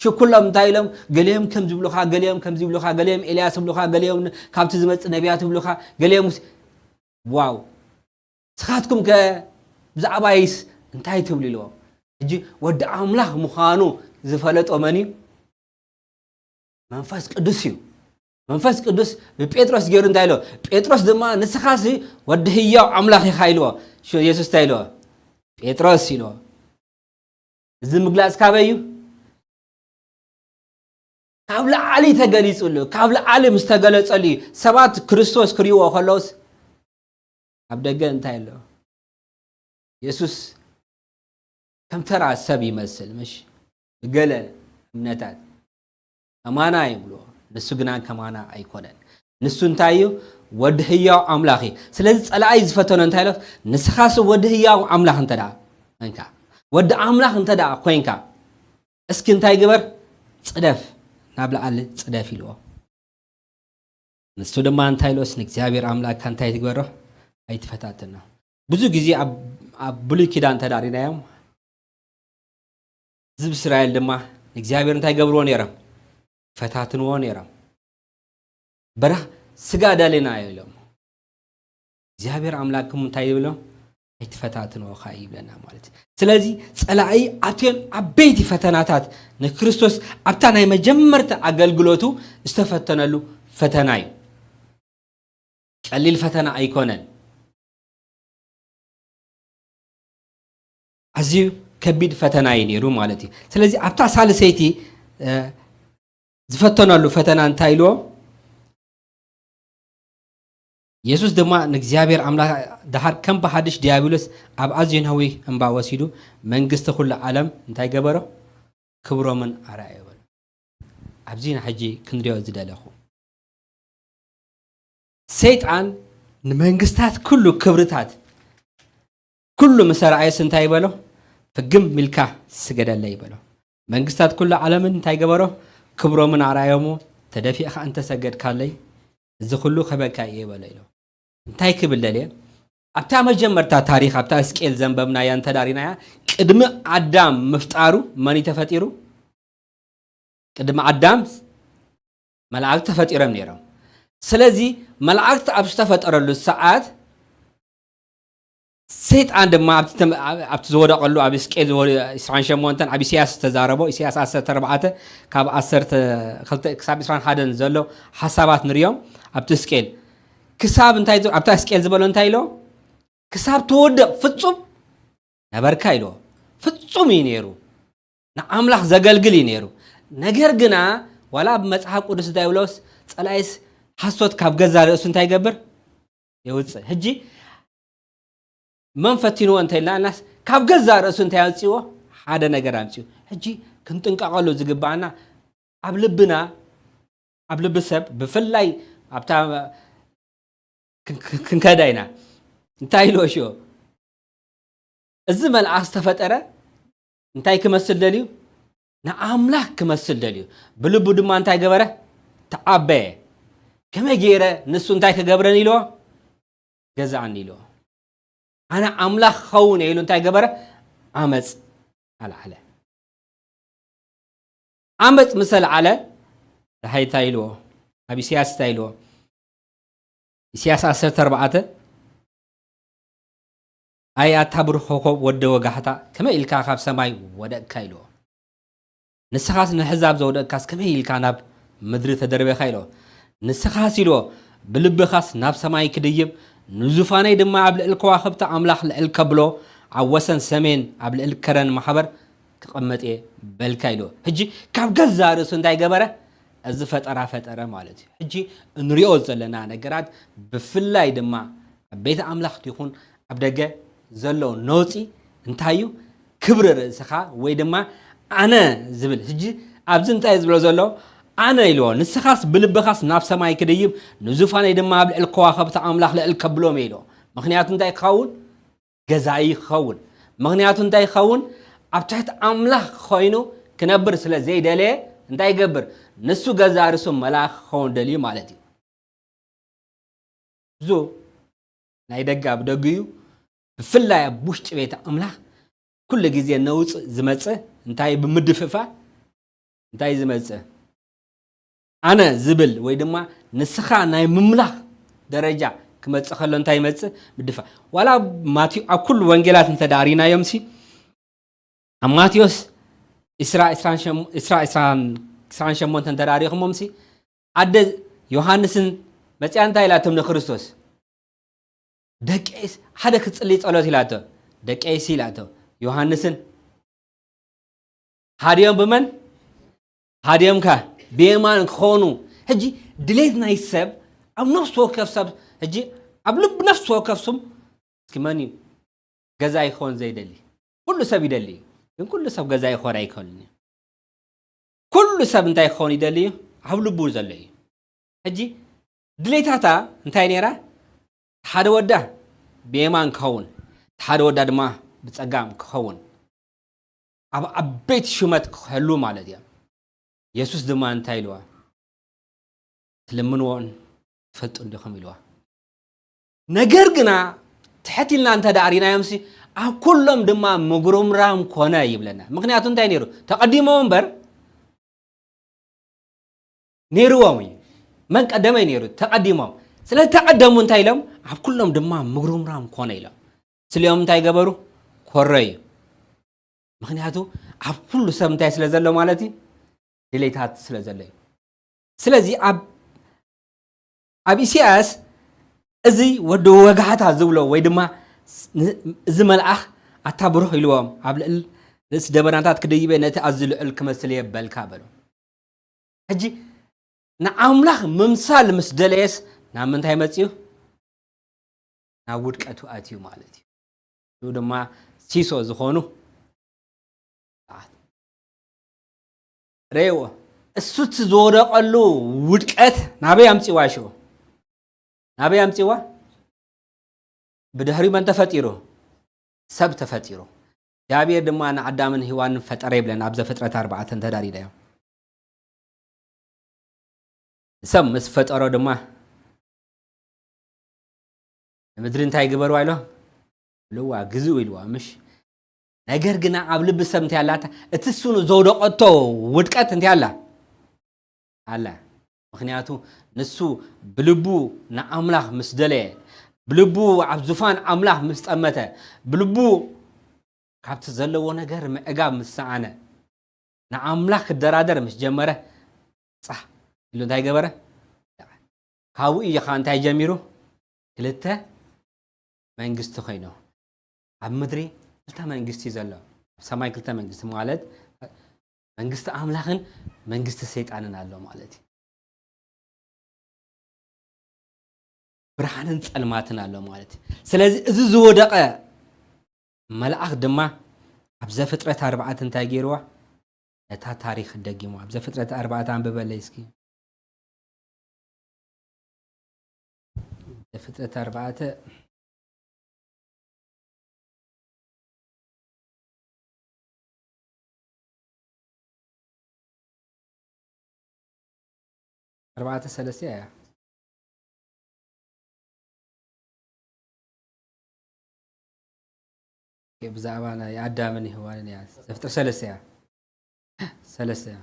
ሽኩሎም እንታይ ኢሎም? ገሊኦም ከም ዝብሉኻ፣ ገሊኦም ከም ዝብሉኻ፣ ገሊኦም ኤልያስ ይብሉኻ፣ ገሊኦም ካብቲ ዝመጽእ ነቢያት ይብሉኻ፣ ገሊኦም ሙሴ። ዋው! ንስኻትኩም ከ ብዛዕባይስ እንታይ ትብሉ ኢልዎም? ሕጂ ወዲ ኣምላኽ ምዃኑ ዝፈለጦ መን እዩ? መንፈስ ቅዱስ እዩ። መንፈስ ቅዱስ ብጴጥሮስ ገይሩ እንታይ ኢልዎ? ጴጥሮስ ድማ ንስኻሲ ወዲ ህያው ኣምላኽ ኢኻ ኢልዎ። ሽ-፣ የሱስ እንታይ ኢልዎ? ጴጥሮስ ኢልዎ። እዚ ምግላጽ ካበይ እዩ? ካብ ላዕሊ ተገሊጹሉ። ካብ ላዕሊ ምስ ተገለጸሉ እዩ። ሰባት ክርስቶስ ክርእይዎ ከለውስ ኣብ ደገ እንታይ ኣሎ? የሱስ ከም ተራ ሰብ ይመስል፣ ምሽ? ብገለ እምነታት ከማና ይብልዎ፣ ንሱ ግና ከማና ኣይኮነን። ንሱ እንታይ እዩ? ወዲ ህያው ኣምላኽ እዩ። ስለዚ ጸላኢ ዝፈተኖ እንታይ ኣሎ? ንስኻስ ወዲ ህያው ኣምላኽ እንተ ደኣ ኮንካ፣ ወዲ ኣምላኽ እንተ ደኣ ኮንካ፣ እስኪ እንታይ ግበር? ጽደፍ፣ ናብ ላዕሊ ጽደፍ ኢልዎ። ንሱ ድማ እንታይ ኢልዎስ? ንእግዚኣብሔር ኣምላኽካ እንታይ ትግበሮ? ኣይትፈታትኖ። ብዙ ግዜ ኣብ፣ ኣብ ብሉይ ኪዳን ተዳሪናዮም፣ ህዝቢ እስራኤል ድማ ንእግዚኣብሔር እንታይ ገብርዎ ነይሮም? ፈታትንዎ ነይሮም። በረኽ ስጋ ደሊና ኢሎም። እግዚኣብሔር ኣምላክኩም እንታይ ይብሎም? ኣይትፈታትንዎ ኸዓ ይብለና ማለት እዩ። ስለዚ ጸላኢ ኣብቲኦን ዓበይቲ ፈተናታት ንክርስቶስ ኣብታ ናይ መጀመርታ ኣገልግሎቱ ዝተፈተነሉ ፈተና እዩ። ቀሊል ፈተና ኣይኮነን። ኣዝዩ ከቢድ ፈተና እዩ ነይሩ ማለት እዩ። ስለዚ ኣብታ ሳልሰይቲ፣ እ፣ ዝፈተነሉ ፈተና እንታይ ኢልዎ? የሱስ ድማ ንእግዚኣብሔር ኣምላኽ ደሓር ከም ብሓድሽ ዲያብሎስ ኣብ ኣዝዩ ነዊህ እምባ ወሲዱ መንግስቲ ኩሉ ዓለም እንታይ ገበሮ? ክብሮምን ኣርኣዮ በሎ። ኣብዚ ንሕጂ ክንሪኦ ዝደለኹ፣ ሰይጣን ንመንግስታት ኩሉ ክብርታት ኩሉ ምስ ኣርኣየስ እንታይ ይበሎ? ፍግም ኢልካ ስገደለይ ይበሎ። መንግስታት ኩሉ ዓለምን እንታይ ገበሮ? ክብሮምን ኣርኣዮሞ፣ ተደፊእኻ እንተሰገድካለይ እዚ ኩሉ ክህበካ እየ ይበሎ ኢሎ። እንታይ ክብል ደልየ? ኣብታ መጀመርታ ታሪኽ፣ ኣብታ እስቄል ዘንበብናያ እንተዳሪናያ፣ ቅድሚ ኣዳም ምፍጣሩ መን እዩ ተፈጢሩ? ቅድሚ ኣዳም መላእክት ተፈጢሮም ነይሮም። ስለዚ መላእክት ኣብ ዝተፈጠረሉ ሰዓት፣ ሰይጣን ድማ ኣብቲ ተም-፣ ኣብ-፣ ኣብቲ ዝወደቐሉ፣ ኣብ እስቄል ዝወ-፣ ዕስራን ሸሞንተን፣ ኣብ ኢሳያስ ዝተዛረቦ፣ ኢሳያስ ዓሰርተ ኣርባዕተ ካብ ዓሰርተ ክልተ ክሳብ ዕስራን ሓደን ዘሎ ሓሳባት ንሪኦም። ኣብቲ እስቄል ክሳብ እንታይ ዝ-፣ ኣብታ እስቄል ዝበሎ እንታይ ኢሎ? ክሳብ ትወድቕ ፍጹም ነበርካ ኢልዎ። ፍጹም እዩ ነይሩ። ንኣምላኽ ዘገልግል እዩ ነይሩ። ነገር ግና ዋላ ኣብ መጽሓፍ ቅዱስ እንታይ ይብሎስ፣ ጸላኢስ ሓሶት ካብ ገዛ ርእሱ እንታይ ይገብር? የውጽእ። ሕጂ መን ፈቲንዎ እንተ ኢልና እናስ፣ ካብ ገዛ ርእሱ እንታይ ኣምጺዎ? ሓደ ነገር ኣምጺኡ። ሕጂ ክንጥንቀቐሉ ዝግባኣና ኣብ ልብና፣ ኣብ ልቢ ሰብ ብፍላይ ኣብታ ክን-፣ ክን-፣ ክንከዳ ኢና። እንታይ ኢልዎ ሽዮ? እዚ መልኣኽ ዝተፈጠረ እንታይ ክመስል ደልዩ? ንኣምላኽ ክመስል ደልዩ። ብልቡ ድማ እንታይ ገበረ? ተዓበየ። ከመይ ገይረ ንሱ እንታይ ክገብረን ኢልዎ? ገዛኣኒ ኢልዎ። ኣነ ኣምላኽ ክኸውን እየ ኢሉ እንታይ ገበረ? ዓመፅ ኣልዓለ። ዓመፅ ምስ ኣልዓለ፣ ደሓይ እንታይ ኢልዎ? ኣብ ኢሳያስ እንታይ ኢልዎ? ኢሳያስ ዓሰርተ ኣርባዕተ፣ ኣይ ኣታ ብሩኽ ኮኾብ ወዲ ወጋሕታ፣ ከመይ ኢልካ ካብ ሰማይ ወደቅካ ኢልዎ። ንስኻስ ንኣሕዛብ ዘውደቅካስ ከመይ ኢልካ ናብ ምድሪ ተደርበኻ ኢልዎ። ንስኻስ ኢልዎ፣ ብልብኻስ ናብ ሰማይ ክድይብ፣ ንዙፋነይ ድማ ኣብ ልዕሊ ከዋኽብቲ ኣምላኽ ልዕል ከብሎ፣ ኣብ ወሰን ሰሜን ኣብ ልዕሊ ከረን ማሕበር ክቕመጥ እየ በልካ ኢልዎ። ሕጂ ካብ ገዛ ርእሱ እንታይ ገበረ? እዚ ፈጠራ ፈጠረ ማለት እዩ። ሕጂ እንሪኦ ዘለና ነገራት ብፍላይ ድማ ኣብ ቤት ኣምላኽ ይኹን ኣብ ደገ ዘሎ ነውጺ እንታይ እዩ? ክብሪ ርእስኻ ወይ ድማ ኣነ ዝብል። ሕጂ ኣብዚ እንታይ እዩ ዝብሎ ዘሎ? ኣነ ኢልዎ። ንስኻስ ብልብኻስ ናብ ሰማይ ክድይብ፣ ንዙፋነይ ድማ ኣብ ልዕሊ ከዋኽብቲ ኣምላኽ ልዕል ከብሎም እየ ኢልዎ። ምኽንያቱ እንታይ ክኸውን? ገዛኢ ክኸውን። ምኽንያቱ እንታይ ክኸውን? ኣብ ትሕቲ ኣምላኽ ኮይኑ ክነብር ስለ ዘይደለየ እንታይ ይገብር? ንሱ ገዛ ርእሱ መልኣኽ ክኸውን ደልዩ ማለት እዩ። ብዙ ናይ ደገ ኣብ ደጉ እዩ። ብፍላይ ኣብ ውሽጢ ቤት ኣምላኽ ኩሉ ግዜ ነውጽእ ዝመጽእ እንታይ ብምድፍፋ እንታይ ዝመጽእ ኣነ ዝብል ወይ ድማ ንስኻ ናይ ምምላኽ ደረጃ ክመጽእ ከሎ እንታይ ይመጽእ ምድፋ ዋላ ማቴዎ ኣብ ኩሉ ወንጌላት እንተዳሪናዮም ሲ ኣብ ማቴዎስ 28 እንተዳሪኹሞም ሲ ኣደ ዮሃንስን መጽያ እንታይ ኢላቶም ንክርስቶስ ደቀይስ ሓደ ክጽልይ ጸሎት ኢላቶ ደቀይስ ኢላቶ ዮሃንስን ሃድዮም ብመን ሃድዮም ከ ብየማን ክኾኑ ሕጂ ድሌት ናይ ሰብ ኣብ ነፍሲ ወከፍ ሰብ ሕጂ ኣብ ልብ ነፍሲ ወከፍ ስም እስኪ መን እዩ ገዛ ይኾን ዘይደሊ ኩሉ ሰብ ይደሊ እዩ ግን ኩሉ ሰብ ገዛ ይኾን ኣይኮንን እዩ ኩሉ ሰብ እንታይ ክኾን ይደሊ እዩ ኣብ ልቡ ዘሎ እዩ ሕጂ ድሌታታ እንታይ ነይራ ሓደ ወዳ ብየማን ክኸውን ሓደ ወዳ ድማ ብጸጋም ክኸውን ኣብ ዓበይቲ ሹመት ክህሉ ማለት እዮም የሱስ ድማ እንታይ ኢልዋ ትልምንዎን ትፈልጡ እንዲኹም ኢልዋ ነገር ግና ትሕት ኢልና እንተ ደኣ ርኢናዮምሲ ኣብ ኩሎም ድማ ምጉርምራም ኮነ ይብለና ምክንያቱ እንታይ ነይሩ ተቐዲሞም እምበር ነይርዎም እዩ መን ቀደመይ ነይሩ ተቐዲሞም ስለ ተቐደሙ እንታይ ኢሎም ኣብ ኩሎም ድማ ምጉርምራም ኮነ ኢሎም ስሊኦም እንታይ ገበሩ ኮረዩ ምክንያቱ ኣብ ኩሉ ሰብ እንታይ ስለ ዘሎ ማለት እዩ ድሌታት ስለ ዘሎ እዩ ስለዚ ኣብ ኣብ ኢሳያስ እዚ ወዲ ወጋሕታ ዝብሎ ወይ ድማ እዚ መልኣኽ ኣታ ብሩኽ ኢልዎም ኣብ ልዕል ርእሲ ደበናታት ክድይበ ነቲ ኣዝዩ ልዑል ክመስል እየ በልካ በሎ ሕጂ ንኣምላኽ ምምሳል ምስ ደለየስ ናብ ምንታይ መፅዩ ናብ ውድቀቱ ኣትዩ ማለት እዩ እኡ ድማ ሲሶ ዝኾኑ ረይዎ እሱቲ ዝወደቐሉ ውድቀት ናበይ ኣምፅዋ ሽኡ ናበይ ኣምፅዋ ብድሕሪኡ መን ተፈጢሩ ሰብ ተፈጢሩ እግዚኣብሔር ድማ ንኣዳምን ሂዋንን ፈጠረ ይብለን ኣብ ዘፍጥረት ኣርባዕተ እንተዳሪዳዮ ሰብ ምስ ፈጠሮ ድማ ንምድሪ እንታይ ግበርዋ ኢሎ ብልዋ ግዝኡ ኢልዋ ምሽ ነገር ግና ኣብ ልቢ ሰብ እንታይ ኣላታ እቲ ስኑ ዘውደቀቶ ውድቀት እንታይ ኣላ ኣላ ምክንያቱ ንሱ ብልቡ ንኣምላኽ ምስ ደለየ ብልቡ ኣብ ዙፋን ኣምላኽ ምስ ጠመተ ብልቡ ካብቲ ዘለዎ ነገር ምዕጋብ ምስ ሰኣነ ንኣምላኽ ክደራደር ምስ ጀመረ ጻህ ኢሉ እንታይ ገበረ ካብኡ እዩ ከዓ እንታይ ጀሚሩ ክልተ መንግስቲ ኮይኖ ኣብ ምድሪ ክልተ መንግስቲ ዘሎ ኣብ ሰማይ ክልተ መንግስቲ ማለት መንግስቲ ኣምላኽን መንግስቲ ሰይጣንን ኣሎ ማለት እዩ ብርሃንን ጸልማትን ኣሎ ማለት እዩ ስለዚ እዚ ዝወደቐ መልኣኽ ድማ ኣብ ዘፍጥረት ኣርባዕተ እንታይ ገይርዋ ነታ ታሪኽ ደጊሞ ኣብ ዘፍጥረት ኣርባዕተ ኣንብበለይ እስኪ ዘፍጥረት ኣርባዕተ ኣርባዕተ ሰለስተ እያ ብዛዕባ ናይ ኣዳምን ይህዋንን እያ ዘፍጥር ሰለስተ እያ ሰለስተ እያ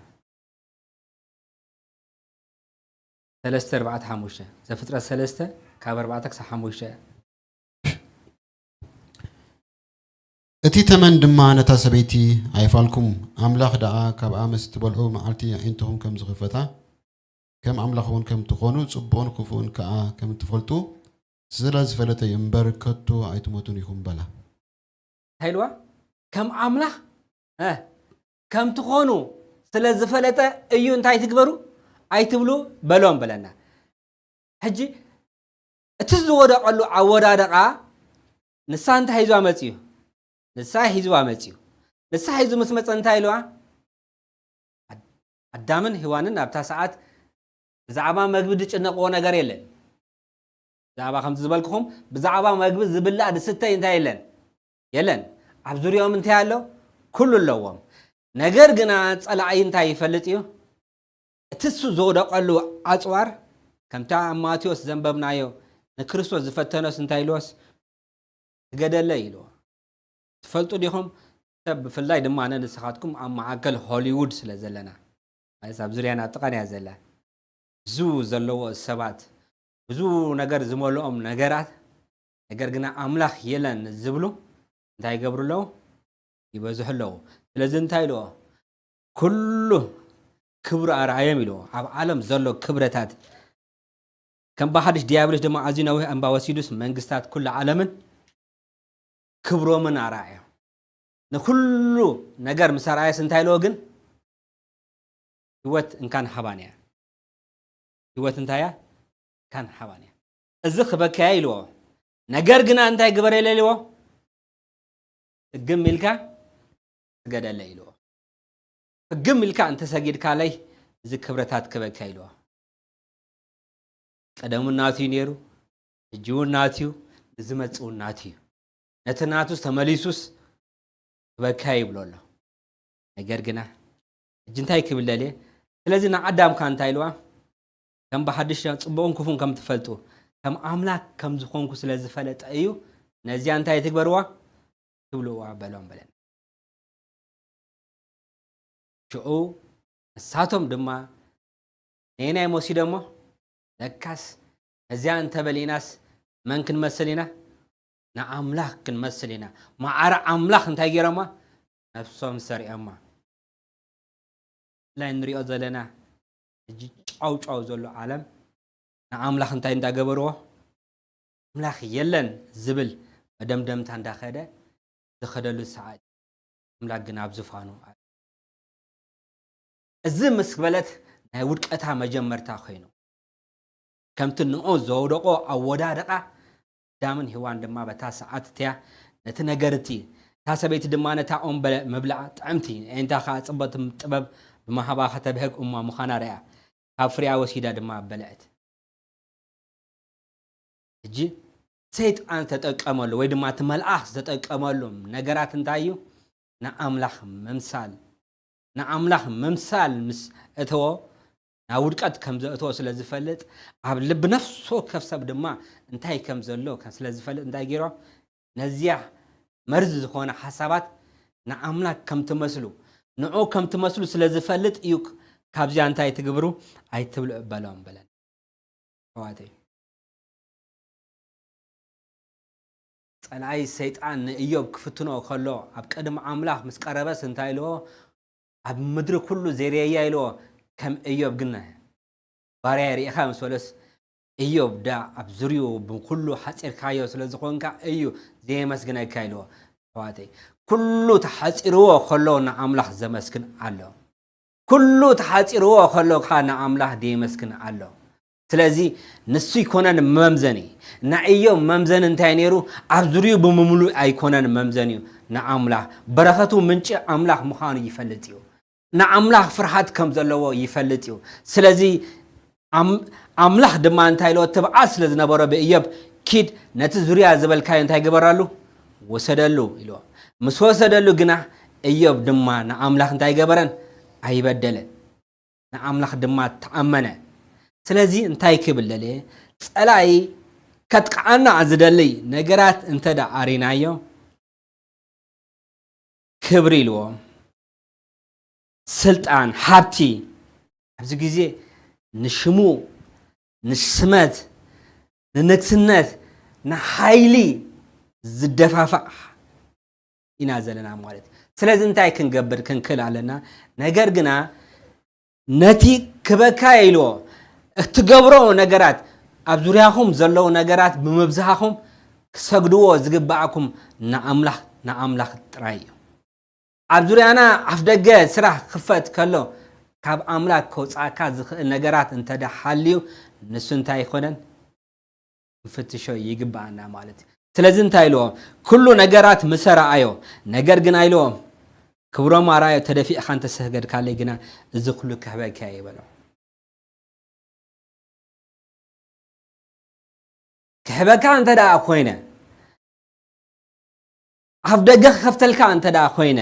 ሰለስተ ኣርባዕተ ሓሙሽተ ዘፍጥረት ሰለስተ ካብ ኣርባዕተ ክሳብ ሓሙሽተ እቲ ተመን ድማ ነታ ሰበይቲ ኣይፋልኩም፣ ኣምላኽ ደኣ ካብኣ ምስ ትበልዑ መዓልቲ ኣዒንትኹም ከም ዝኽፈታ፣ ከም ኣምላኽ እውን ከም ትኾኑ፣ ጽቡቕን ክፉእን ከኣ ከም እትፈልጡ ስለ ዝፈለጠ እዩ እምበር፣ ከቶ ኣይትሞቱን ኢኹም በላ። እንታይ ኢልዋ? ከም ኣምላኽ ከም ትኾኑ ስለ ዝፈለጠ እዩ እንታይ ትግበሩ ኣይትብሉ በሎም በለና። ሕጂ እቲ ዝወደቐሉ ኣወዳድቓ ንሳ እንታይ ሒዝዋ መጺኡ? ንሳ ሒዝዋ መጺኡ። ንሳ ሒዙ ምስ መጸ እንታይ ኢልዋ? ኣዳምን ሄዋንን ኣብታ ሰዓት ብዛዕባ መግቢ ዝጭነቕዎ ነገር የለን። ብዛዕባ ከምቲ ዝበልኩኹም ብዛዕባ መግቢ ዝብላዕ ዝስተይ እንታይ የለን? የለን። ኣብ ዙርያኦም እንታይ ኣሎ? ኩሉ ኣለዎም። ነገር ግና ጸላኢ እንታይ ይፈልጥ እዩ? እቲ እሱ ዝወደቐሉ ኣጽዋር፣ ከምታ ኣብ ማቴዎስ ዘንበብናዮ፣ ንክርስቶስ ዝፈተኖስ እንታይ ኢልዎስ? "ስገደለይ" ኢልዎ። ትፈልጡ ዲኹም? ሰብ ብፍላይ ድማ ኣነ ንስኻትኩም ኣብ መዓከል ሆሊውድ ስለ ዘለና፣ ማለት ኣብ ዙርያና ኣብ ጥቓና እያ ዘላ። ብዙ ዘለዎ ሰባት፣ ብዙ ነገር ዝመልኦም ነገራት፣ ነገር ግና ኣምላኽ የለን ዝብሉ እንታይ ይገብሩ ኣለዉ? ይበዝሑ ኣለዉ። ስለዚ እንታይ ኢልዎ? ኩሉ ክብሩ ኣርኣዮም ኢልዎ። ኣብ ዓለም ዘሎ ክብረታት ከም ብሓድሽ ዲያብሎስ ድማ ኣዝዩ ነዊሕ እምባ ወሲዱስ መንግስታት ኩሉ ዓለምን ክብሮምን ኣርኣዮ። ንኩሉ ነገር ምስ ኣርኣየስ እንታይ ኢልዎ ግን? ህይወት እንካን ሃባን እያ። ህይወት እንታይ እያ? እንካን ሃባን እያ። እዚ ክበክያ ኢልዎ። ነገር ግና እንታይ ግበረለይ ኢልዎ? ህግም ኢልካ ስገደለይ ኢልዎ። ህግም ኢልካ እንተሰጊድካለይ እዚ ክብረታት ክበካ ኢልዎ። ቀደም እውን ናቱ እዩ ነይሩ፣ ሕጂ እውን ናቱ እዩ፣ ንዝመጽእ እውን ናቱ እዩ። ነቲ ናቱስ ተመሊሱስ ክበካ ይብሎ ኣሎ። ነገር ግና ሕጂ እንታይ ክብል ደልየ? ስለዚ ንኣዳም ከ እንታይ ኢልዋ? ከም ብሓድሽ ጽቡቕን ክፉን ከም ትፈልጡ፣ ከም ኣምላኽ ከም ዝኾንኩ ስለ ዝፈለጠ እዩ። ነዚኣ እንታይ ትግበርዋ? ትብልዋ በሎም በለና። ሽዑ ንሳቶም ድማ ነየናይ ወሲዶሞ? ለካስ ነዚኣ እንተበሊናስ መን ክንመስል ኢና? ንኣምላኽ ክንመስል ኢና። ማዕረ ኣምላኽ እንታይ ገይሮማ? ነብሶም ሰሪዖማ። ብፍላይ እንሪኦ ዘለና ሕጂ ጫው ጫው ዘሎ ዓለም ንኣምላኽ እንታይ እንዳገበርዎ? ኣምላኽ የለን ዝብል መደምደምታ እንዳኸደ ዝኸደሉ ሰዓት፣ ኣምላኽ ግን ኣብ ዝፋኑ ኣሎ። እዚ ምስ በለት ናይ ውድቀታ መጀመርታ ኮይኑ፣ ከምቲ ንዑ ዘውደቆ ኣወዳድቓ፣ ኣዳምን ሄዋን ድማ በታ ሰዓት እቲኣ ነቲ ነገር እቲ፣ እታ ሰበይቲ ድማ ነታ ኦም በለ-፣ መብልዓ ጥዕምቲ፣ ኣዒንታ ኸኣ ጽብቕቲ ጥበብ ብምሃባ ኸተብህግ እማ ምዃና ርኣ፣ ካብ ፍሬኣ ወሲዳ ድማ በልዐት። ሕጂ ሰይጣን ዝተጠቀመሉ ወይ ድማ እቲ መልኣኽ ዝተጠቀመሉ ነገራት እንታይ እዩ? ንኣምላኽ ምምሳል። ንኣምላኽ ምምሳል ምስ እተዎ፣ ናብ ውድቀት ከም ዘእተዎ ስለ ዝፈልጥ፣ ኣብ ልቢ ነፍሲ ወከፍ ሰብ ድማ እንታይ ከም ዘሎ ከም ስለ ዝፈልጥ እንታይ ገይሮ? ነዚያ መርዚ ዝኾነ ሓሳባት ንኣምላኽ ከም ትመስሉ፣ ንዑ ከም ትመስሉ ስለ ዝፈልጥ እዩ። ካብዚኣ እንታይ ትግብሩ? ኣይትብልዑ በሎም በለን። ኣሕዋተይ፣ ጸላኢ ሰይጣን ንእዮብ ክፍትኖ ከሎ፣ ኣብ ቅድሚ ኣምላኽ ምስ ቀረበስ እንታይ ኢልዎ? ኣብ ምድሪ ኩሉ ዘይርየያ ኢልዎ። ከም እዮብ ግን ባርያ ርኢኻ ምስ በሎስ፣ እዮብ ዳ ኣብ ዙርዩ ብኩሉ ሓጺርካዮ ስለ ዝኾንካ እዩ ዘየመስግነካ ኢልዎ። ኣሕዋተይ፣ ኩሉ ተሓጺርዎ ከሎ ንኣምላኽ ዘመስግን ኣሎ። ኩሉ ተሓጺርዎ ከሎ ከኣ ንኣምላኽ ደየመስግን ኣሎ። ስለዚ ንሱ ኣይኮነን መምዘኒ። ናይ እዮብ መምዘኒ እንታይ ነይሩ? ኣብ ዙርዩ ብምምሉእ ኣይኮነን መምዘኒኡ ንኣምላኽ። በረኸቱ ምንጪ ኣምላኽ ምዃኑ ይፈልጥ እዩ። ንኣምላኽ ፍርሃት ከም ዘለዎ ይፈልጥ እዩ። ስለዚ ኣም-፣ ኣምላኽ ድማ እንታይ ኢልዎ? ትብዓት ስለ ዝነበሮ ብእዮብ፣ "ኪድ ነቲ ዙርያ ዝበልካዮ እንታይ ግበረሉ? ውሰደሉ" ኢልዎ። ምስ ወሰደሉ ግና እዮብ ድማ ንኣምላኽ እንታይ ገበረን? ኣይበደለን። ንኣምላኽ ድማ ተኣመነ። ስለዚ እንታይ ክብል ደልየ? ጸላኢ ከጥቅዓና ዝደሊ ነገራት እንተ ደኣ ኣሪናዮ፣ ክብሪ ኢልዎ፣ ስልጣን፣ ሃብቲ፣ ኣብዚ ግዜ ንሽሙ፣ ንስመት፣ ንንግስነት፣ ንሓይሊ ዝደፋፋእ ኢና ዘለና ማለት እዩ። ስለዚ እንታይ ክንገብር ክንክእል ኣለና? ነገር ግና ነቲ ክበካ ኢልዎ እትገብሮ ነገራት፣ ኣብ ዙርያኹም ዘለዉ ነገራት ብምብዝሃኹም ክሰግድዎ ዝግብኣኩም ንኣምላኽ፣ ንኣምላኽ ጥራይ እዩ። ኣብ ዙርያና ኣፍ ደገ ስራሕ ክኽፈት ከሎ፣ ካብ ኣምላኽ ከውጽኣካ ዝኽእል ነገራት እንተ ደኣ ሃልዩ፣ ንሱ እንታይ ኣይኮነን? ክንፍትሾ ይግብኣና ማለት እዩ። ስለዚ እንታይ ኢልዎ? ኩሉ ነገራት ምስ ኣረኣዮ፣ ነገር ግን ኢልዎ፣ ክብሮም ኣርኣዮ፣ ተደፊእኻ እንተሰገድካለይ ግና እዚ ኩሉ ክህበካ እየ በሎ። ክህበካ እንተ ደኣ ኮይነ፣ ኣፍ ደገ ክኸፍተልካ እንተ ደኣ ኮይነ፣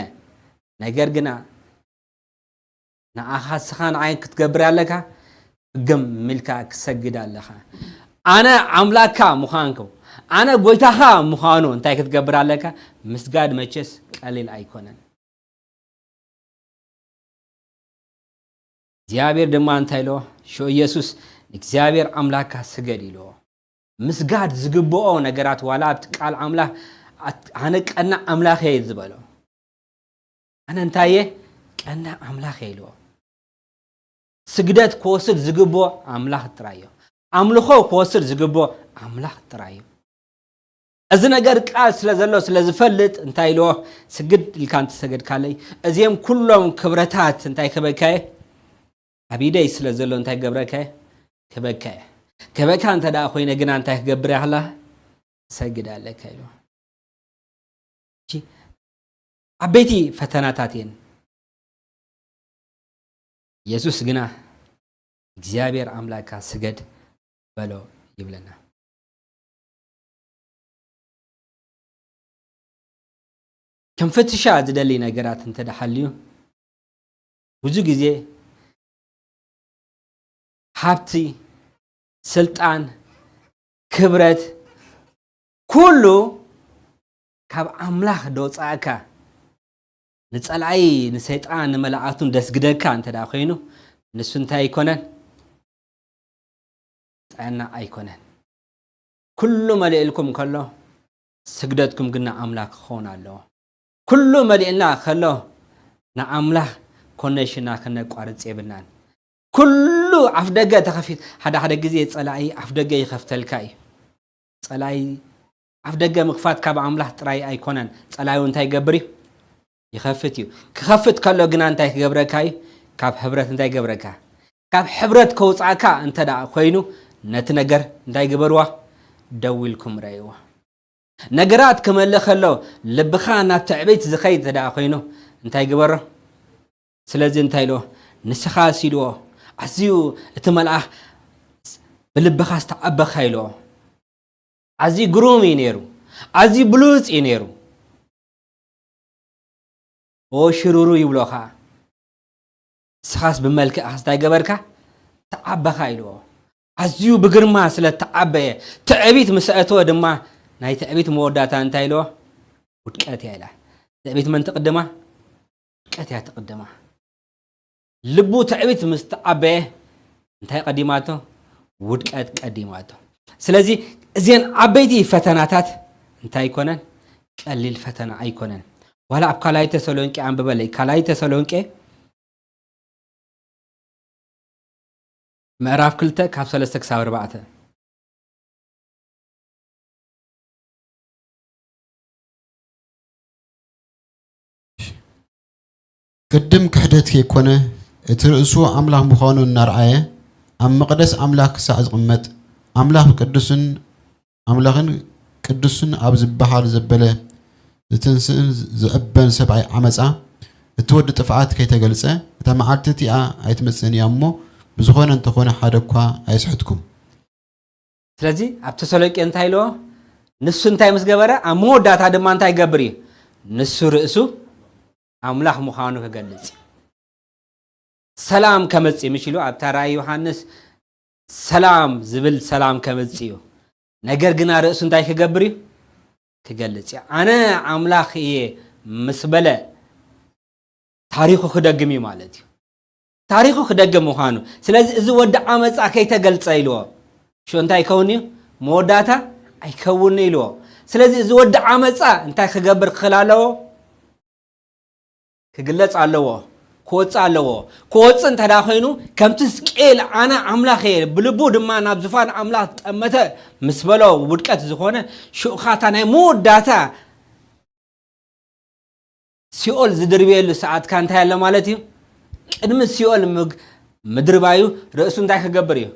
ነገር ግና ንዓኻ ንስኻ ንዓይ ክትገብር ኣለካ፣ ግም ኢልካ ክሰግድ ኣለኻ። ኣነ ኣምላካ ምዃንኩ፣ ኣነ ጎይታኻ ምዃኑ እንታይ ክትገብር ኣለካ? ምስጋድ መቸስ ቀሊል ኣይኮነን። እግዚኣብሔር ድማ እንታይ ኢልዎ? ሽዑ ኢየሱስ ንእግዚኣብሔር ኣምላካ ስገድ ኢልዎ። ምስጋድ ዝግብኦ ነገራት ዋላ ኣብቲ ቃል ኣምላኽ ኣት-፣ ኣነ ቀናእ ኣምላኽ እየ ዝበሎ። ኣነ እንታይ እየ? ቀናእ ኣምላኽ እየ ኢልዎ። ስግደት ክወስድ ዝግብኦ ኣምላኽ ጥራይ እዩ። ኣምልኾ ክወስድ ዝግብኦ ኣምላኽ ጥራይ እዩ። እዚ ነገር ቃል ስለ ዘሎ ስለ ዝፈልጥ እንታይ ኢልዎ? ስግድ ኢልካ እንተሰገድካለይ እዚኦም ኩሎም ክብረታት እንታይ ክበካየ? ኣብ ኢደይ ስለ ዘሎ እንታይ ገብረካየ? ክበካየ። ክበካ እንተ ደኣ ኮይነ ግና እንታይ ክገብር ያህላ? ሰግድ ኣለካ ኢልዎ። እሺ፣ ዓበይቲ ፈተናታት እየን። ኢየሱስ ግና እግዚኣብሔር ኣምላካ ስገድ በሎ ይብለና። ከም ፍትሻ ዝደሊ ነገራት እንተ ደሓልዩ፣ ብዙ ግዜ ሃብቲ፣ ስልጣን፣ ክብረት፣ ኩሉ ካብ ኣምላኽ ደውጻእካ፣ ንጸላኢ፣ ንሰይጣን፣ ንመላእክቱን ደስግደካ እንተ ደኣ ኮይኑ፣ ንሱ እንታይ ኣይኮነን? ጥዕና ኣይኮነን። ኩሉ መሊእልኩም ከሎ፣ ስግደትኩም ግን ንኣምላኽ ክኸውን ኣለዎ። ኩሉ መሊእልና ከሎ፣ ንኣምላኽ ኮኔክሽንና ከነቋርጽ የብልናን። ኩሉ ኣፍደገ ተኸፊት-፣ ሓደ ሓደ ግዜ ጸላኢ ኣፍደገ ይኸፍተልካ እዩ። ጸላኢ ኣፍደገ ምኽፋት ካብ ኣምላኽ ጥራይ ኣይኮነን። ጸላኢ እንታይ ይገብር እዩ? ይኸፍት እዩ። ክኸፍት ከሎ ግና እንታይ ክገብረካ እዩ? ካብ ሕብረት እንታይ ይገብረካ? ካብ ሕብረት ከውጻእካ እንተ ደኣ ኮይኑ፣ ነቲ ነገር እንታይ ግበርዋ? ደው ኢልኩም ረእይዎ። ነገራት ክመልእ ከሎ፣ ልብኻ ናብ ትዕቢት ዝኸይድ እንተ ደኣ ኮይኑ፣ እንታይ ግበሮ? ስለዚ እንታይ ኢልዎ? ንስኻስ ኢልዎ፣ ኣዝዩ እቲ መልኣኽ ብልብኻ ዝተዓበኻ ኢልዎ። ኣዝዩ ግሩም እዩ ነይሩ። ኣዝዩ ብሉጽ እዩ ነይሩ። ኦ ሽሩሩ ይብሎ ኸዓ። ንስኻስ ብመልክዕኻስ እንታይ ገበርካ? ተዓበኻ ኢልዎ። ኣዝዩ ብግርማ ስለ ተዓበየ፣ ትዕቢት ምስ ኣእተወ ድማ፣ ናይ ትዕቢት መወዳእታ እንታይ ኢልዎ? ውድቀት እያ ኢላ። ትዕቢት መን ትቕድማ? ውድቀት እያ ትቕድማ። ልቡ ትዕቢት ምስ ተዓበየ፣ እንታይ ቀዲማቶ? ውድቀት ቀዲማቶ። ስለዚ እዘን ዓበይቲ ፈተናታት እንታይ ኣይኮነን? ቀሊል ፈተና ኣይኮነን። ዋላ ኣብ ካልኣይ ተሰሎንቄ ኣንብበለይ። ካልኣይ ተሰሎንቄ ምዕራፍ ክልተ ካብ ሰለስተ ክሳብ ኣርባዕተ። ቅድም ክሕደት ከይኮነ፣ እቲ ርእሱ ኣምላኽ ምዃኑ እናርኣየ፣ ኣብ መቕደስ ኣምላኽ ክሳዕ ዝቕመጥ፣ ኣምላኽ ቅዱስን ኣምላኽን ቅዱስን ኣብ ዝበሃል ዘበለ ዝትንስእን ዝዕበን ሰብኣይ ዓመጻ፣ እቲ ወዲ ጥፍኣት ከይተገልጸ፣ እታ መዓልቲ እቲኣ ኣይትመጽእን እያ እሞ፣ ብዝኾነ እንተኾነ ሓደ እኳ ኣይስሕትኩም። ስለዚ ኣብ ተሰሎንቄ እንታይ ኢልዎ? ንሱ እንታይ ምስ ገበረ፣ ኣብ መወዳእታ ድማ እንታይ ይገብር እዩ? ንሱ ርእሱ ኣምላኽ ምዃኑ ክገልጽ እዩ። ሰላም ከመጽእ እዩ፣ ምሽ ኢሉ ኣብታ ራእይ ዮሃንስ ሰላም ዝብል ሰላም ከመጽእ እዩ። ነገር ግና ርእሱ እንታይ ክገብር እዩ? ክገልጽ እዩ። ኣነ ኣምላኽ እየ ምስ በለ ታሪኹ ክደግም እዩ ማለት እዩ። ታሪኹ ክደግም ምዃኑ። ስለዚ እዚ ወዲ ዓመጻ ከይተገልጸ ኢልዎ። ሽዑ እንታይ ይከውን እዩ? መወዳእታ ኣይከውን ኢልዎ። ስለዚ እዚ ወዲ ዓመጻ እንታይ ክገብር ክኽእል ኣለዎ? ክግለጽ ኣለዎ። ክወጽእ ኣለዎ። ክወጽእ እንተ ደኣ ኮይኑ፣ ከምቲ ስቅኤል ኣነ ኣምላኽ እየ፣ ብልቡ ድማ ናብ ዝፋን ኣምላኽ ጠመተ ምስ በሎ ውድቀት ዝኾነ፣ ሽዑ ኻታ ናይ መወዳእታ ሲኦል ዝድርብየሉ ሰዓት ከ እንታይ ኣሎ ማለት እዩ? ቅድሚ ሲኦል ምግ-፣ ምድርባዩ ርእሱ እንታይ ክገብር እዩ?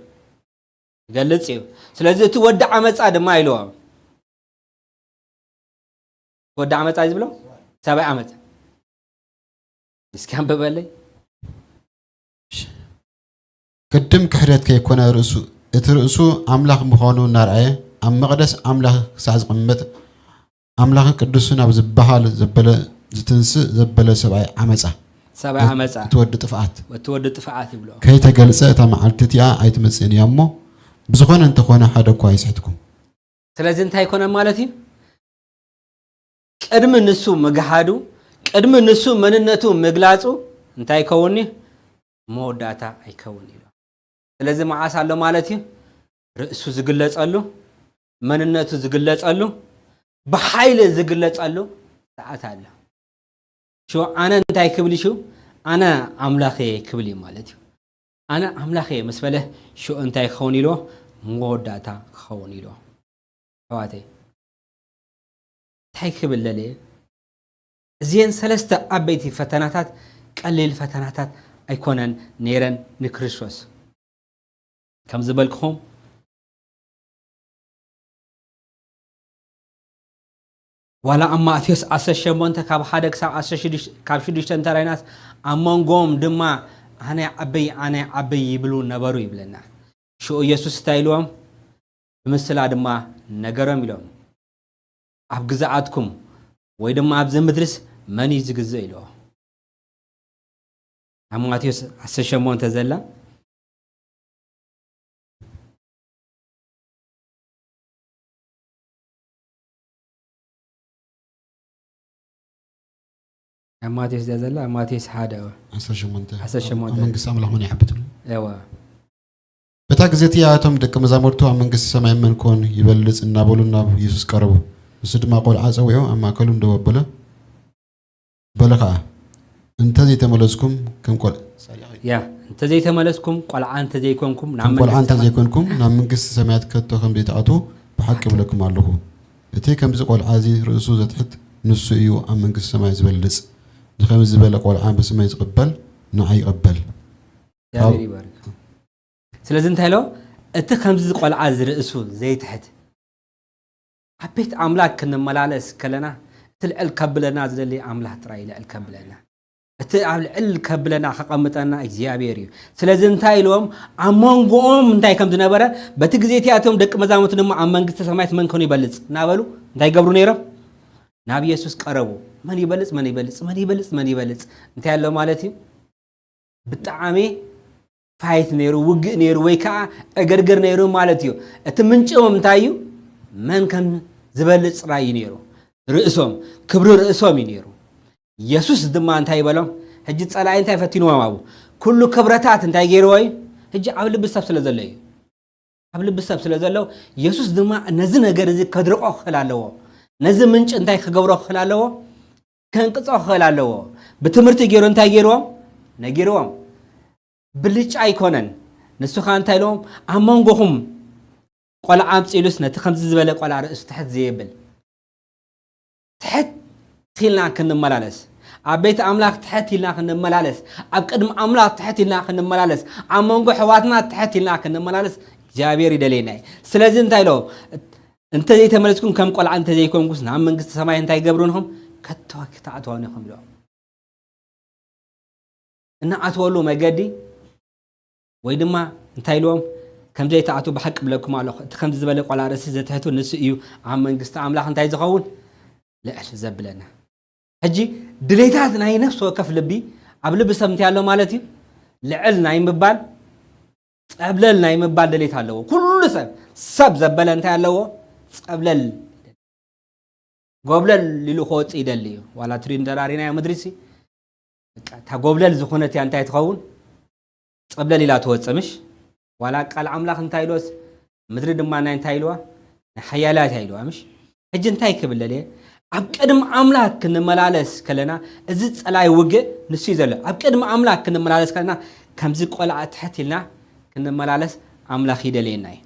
ክገልጽ እዩ። ስለዚ እቲ ወዲ ዓመጻ ድማ ኢልዎ። ወዲ ዓመጻ እዩ ዝብሎ? ሰብኣይ ዓመጻ። እስኪ ኣንብበለይ። ቅድም ክሕደት ከይኮነ ርእሱ፣ እቲ ርእሱ ኣምላኽ ምዃኑ እናርኣየ፣ ኣብ መቕደስ ኣምላኽ ክሳዕ ዝቕመጥ፣ ኣምላኽ ቅዱስን ኣብ ዝበሃል ዘበለ፣ ዝትንስእ ዘበለ ሰብኣይ ዓመጻ። ሰብኣይ ኣመፃ። እቲ ወዲ ጥፍኣት እቲ ወዲ ጥፍኣት ይብሎ። ከይተገልጸ እታ መዓልቲ እቲኣ ኣይትመጽእን እያ እሞ፣ ብዝኾነ እንተኾነ ሓደ እኳ ኣይስሕትኩም። ስለዚ እንታይ ይኮነ ማለት እዩ? ቅድሚ ንሱ ምግሃዱ፣ ቅድሚ ንሱ መንነቱ ምግላጹ እንታይ ይከውን እዩ? መወዳእታ ኣይከውን እዩ። ስለዚ መዓስ ኣሎ ማለት እዩ? ርእሱ ዝግለጸሉ፣ መንነቱ ዝግለጸሉ፣ ብሓይሊ ዝግለጸሉ ሰዓት ኣሎ። ሽዑ ኣነ እንታይ ክብል እዩ? ሽዑ ኣነ ኣምላኽ እየ ክብል እዩ ማለት እዩ። ኣነ ኣምላኽ እየ ምስ በለ ሽዑ እንታይ ክኸውን ኢልዎ? መወዳእታ ክኸውን ኢልዎ። ኣሕዋተይ፣ እንታይ ክብል ደልየ? እዚአን ሰለስተ ዓበይቲ ፈተናታት ቀሊል ፈተናታት ኣይኮነን ነይረን ንክርስቶስ። ከም ዝበልክኹም ዋላ ኣብ ማቴዎስ ዓሰርተ ሸሞንተ ካብ ሓደ ክሳብ ዓሰርተ ሽዱሽተ፣ ካብ ሽዱሽተ እንተራይናስ ኣብ መንጎም ድማ ኣነ ዓበይ ኣነ ዓበይ ይብሉ ነበሩ ይብለና። ሽኡ ኢየሱስ እንታይ ኢልዎም? ብምስላ ድማ ነገሮም ኢሎም፣ ኣብ ግዝኣትኩም ወይ ድማ ኣብዚ ምድርስ መን እዩ ዝግዝእ ኢልዎ። ኣብ ማቴዎስ ዓሰርተ ሸሞንተ ዘላ ኣብ ማቴዎስ እያ ዘላ ኣብ ማቴዎስ ሓደ እዋ ዓሰርተ ሸሞንተ ዓሰርተ ሸሞንተ ኣብ መንግስቲ ኣምላኽ መን ይዓብድ? እዋ በታ ግዜ እቲኣ እቶም ደቂ መዛሙርቱ ኣብ መንግስቲ ሰማይ መን ኮን ይበልጽ እናበሉ ናብ ኢየሱስ ቀረቡ። ንሱ ድማ ቆልዓ ጸዊዑ ኣብ ማእከሎም ደው ኣበሎ። በለ ኸኣ፣ እንተ ዘይተመለስኩም ከም ቆል ያ እንተዘይተመለስኩም ቆልዓ እንተዘይኮንኩም ናብ ከም ቆልዓ መንግስቲ እንተ ሰማይ ዘይኮንኩም ናብ መንግስቲ ሰማያት ከቶ ከም ዘይትኣትዉ ብሓቂ እብለኩም ኣለኹ። እቲ ከምዚ ቆልዓ እዚ ርእሱ ዘትሕት ንሱ እዩ ኣብ መንግስቲ ሰማይ ዝበልጽ። ንኸምዚ ዝበለ ቆልዓ ብስመይ ዝቕበል ንዓይ ይቐበል። እግዚኣብሔር ይባርክ። ስለዚ እንታይ ኢሎ? እቲ ከምዚ ቆልዓ እዚ ርእሱ ዘይትሕት ኣብ ቤት ኣምላክ ክንመላለስ ከለና እቲ ልዕል ከብለና ዝደሊ ኣምላክ ጥራይ እዩ ልዕል ከብለና። እቲ ኣብ ልዕል ከብለና ከቐምጠና እግዚኣብሔር እዩ። ስለዚ እንታይ ኢልዎም? ኣብ መንጎኦም እንታይ ከም ዝነበረ፣ በቲ ግዜ እቲኣቶም ደቂ መዛሙርቱ ድማ ኣብ መንግስቲ ሰማያት መን ኮን ይበልጽ እናበሉ እንታይ ይገብሩ ነይሮም? ናብ ኢየሱስ ቀረቡ። መን ይበልጽ መን ይበልጽ መን ይበልጽ መን ይበልጽ እንታይ ኣሎ ማለት እዩ? ብጣዕሚ ፋይት ነይሩ፣ ውግእ ነይሩ፣ ወይ ከዓ ዕግርግር ነይሩ ማለት እዩ። እቲ ምንጭኦም እንታይ እዩ? መን ከም ዝበልጽ ጥራይ እዩ ነይሩ። ርእሶም፣ ክብሪ ርእሶም እዩ ነይሩ። ኢየሱስ ድማ እንታይ ይበሎም? ሕጂ ጸላኢ እንታይ ፈቲንዎም ኣብኡ? ኩሉ ክብረታት እንታይ ገይርዎ እዩ? ሕጂ ኣብ ልቢ ሰብ ስለ ዘሎ እዩ። ኣብ ልቢ ሰብ ስለ ዘሎ ኢየሱስ ድማ ነዚ ነገር እዚ ከድርቆ ክኽእል ኣለዎ። ነዚ ምንጭ እንታይ ክገብሮ ክኽእል ኣለዎ? ከንቅጾ ክኽእል ኣለዎ። ብትምህርቲ ገይሩ እንታይ ገይርዎም? ነጊርዎም። ብልጫ ኣይኮነን። ንሱ ኸዓ እንታይ ኢልዎም? ኣብ መንጎኹም ቆልዓ ኣምጺኡሉስ ነቲ ከምዚ ዝበለ ቆልዓ ርእሱ ትሕት ዘየብል ትሕት ኢልና ክንመላለስ፣ ኣብ ቤት ኣምላኽ ትሕት ኢልና ክንመላለስ፣ ኣብ ቅድሚ ኣምላኽ ትሕት ኢልና ክንመላለስ፣ ኣብ መንጎ ኣሕዋትና ትሕት ኢልና ክንመላለስ እግዚኣብሔር ይደልየና እዩ። ስለዚ እንታይ ኢሎ? እንተ ዘይተመለስኩም ከም ቆልዓ እንተ ዘይኮንኩስ ናብ መንግስቲ ሰማይ እንታይ ይገብሩንኹም? ከቶ ክትኣትዋን ኢኹም ኢሎ። እናኣትወሉ መገዲ ወይ ድማ እንታይ ኢልዎም ከም ዘይተኣትዉ ብሓቂ እብለኩም ኣለኹ። እቲ ከምዚ ዝበለ ቆልዓ ርእሲ ዘትሕቱ ንሱ እዩ ኣብ መንግስቲ ኣምላኽ እንታይ ዝኸውን? ልዕል ዘብለና። ሕጂ ድሌታት ናይ ነፍሲ ወከፍ ልቢ ኣብ ልቢ ሰብ እንታይ ኣሎ ማለት እዩ? ልዕል ናይ ምባል ጸብለል ናይ ምባል ድሌት ኣለዎ። ኩሉ ሰብ ሰብ ዘበለ እንታይ ኣለዎ? ጸብለል ጎብለል ኢሉ ክወጽእ ይደሊ እዩ። ዋላ ትሪን ደራሪናዮ ምድሪ ሲ በቃ እታ ጎብለል ዝኾነት እያ እንታይ ትኸውን? ጸብለል ኢላ ትወጽእ ምሽ? ዋላ ቃል ኣምላኽ እንታይ ኢልወስ ምድሪ ድማ ናይ እንታይ ኢልዋ? ናይ ሓያላት እያ ኢልዋ ምሽ? ሕጂ እንታይ ክብል ደልየ? ኣብ ቅድሚ ኣምላኽ ክንመላለስ ከለና እዚ ጸላይ ውግእ ንሱ እዩ ዘሎ። ኣብ ቅድሚ ኣምላኽ ክንመላለስ ከለና ከምዚ ቆልዓ ትሕት ኢልና ክንመላለስ ኣምላኽ ይደልየና እዩ።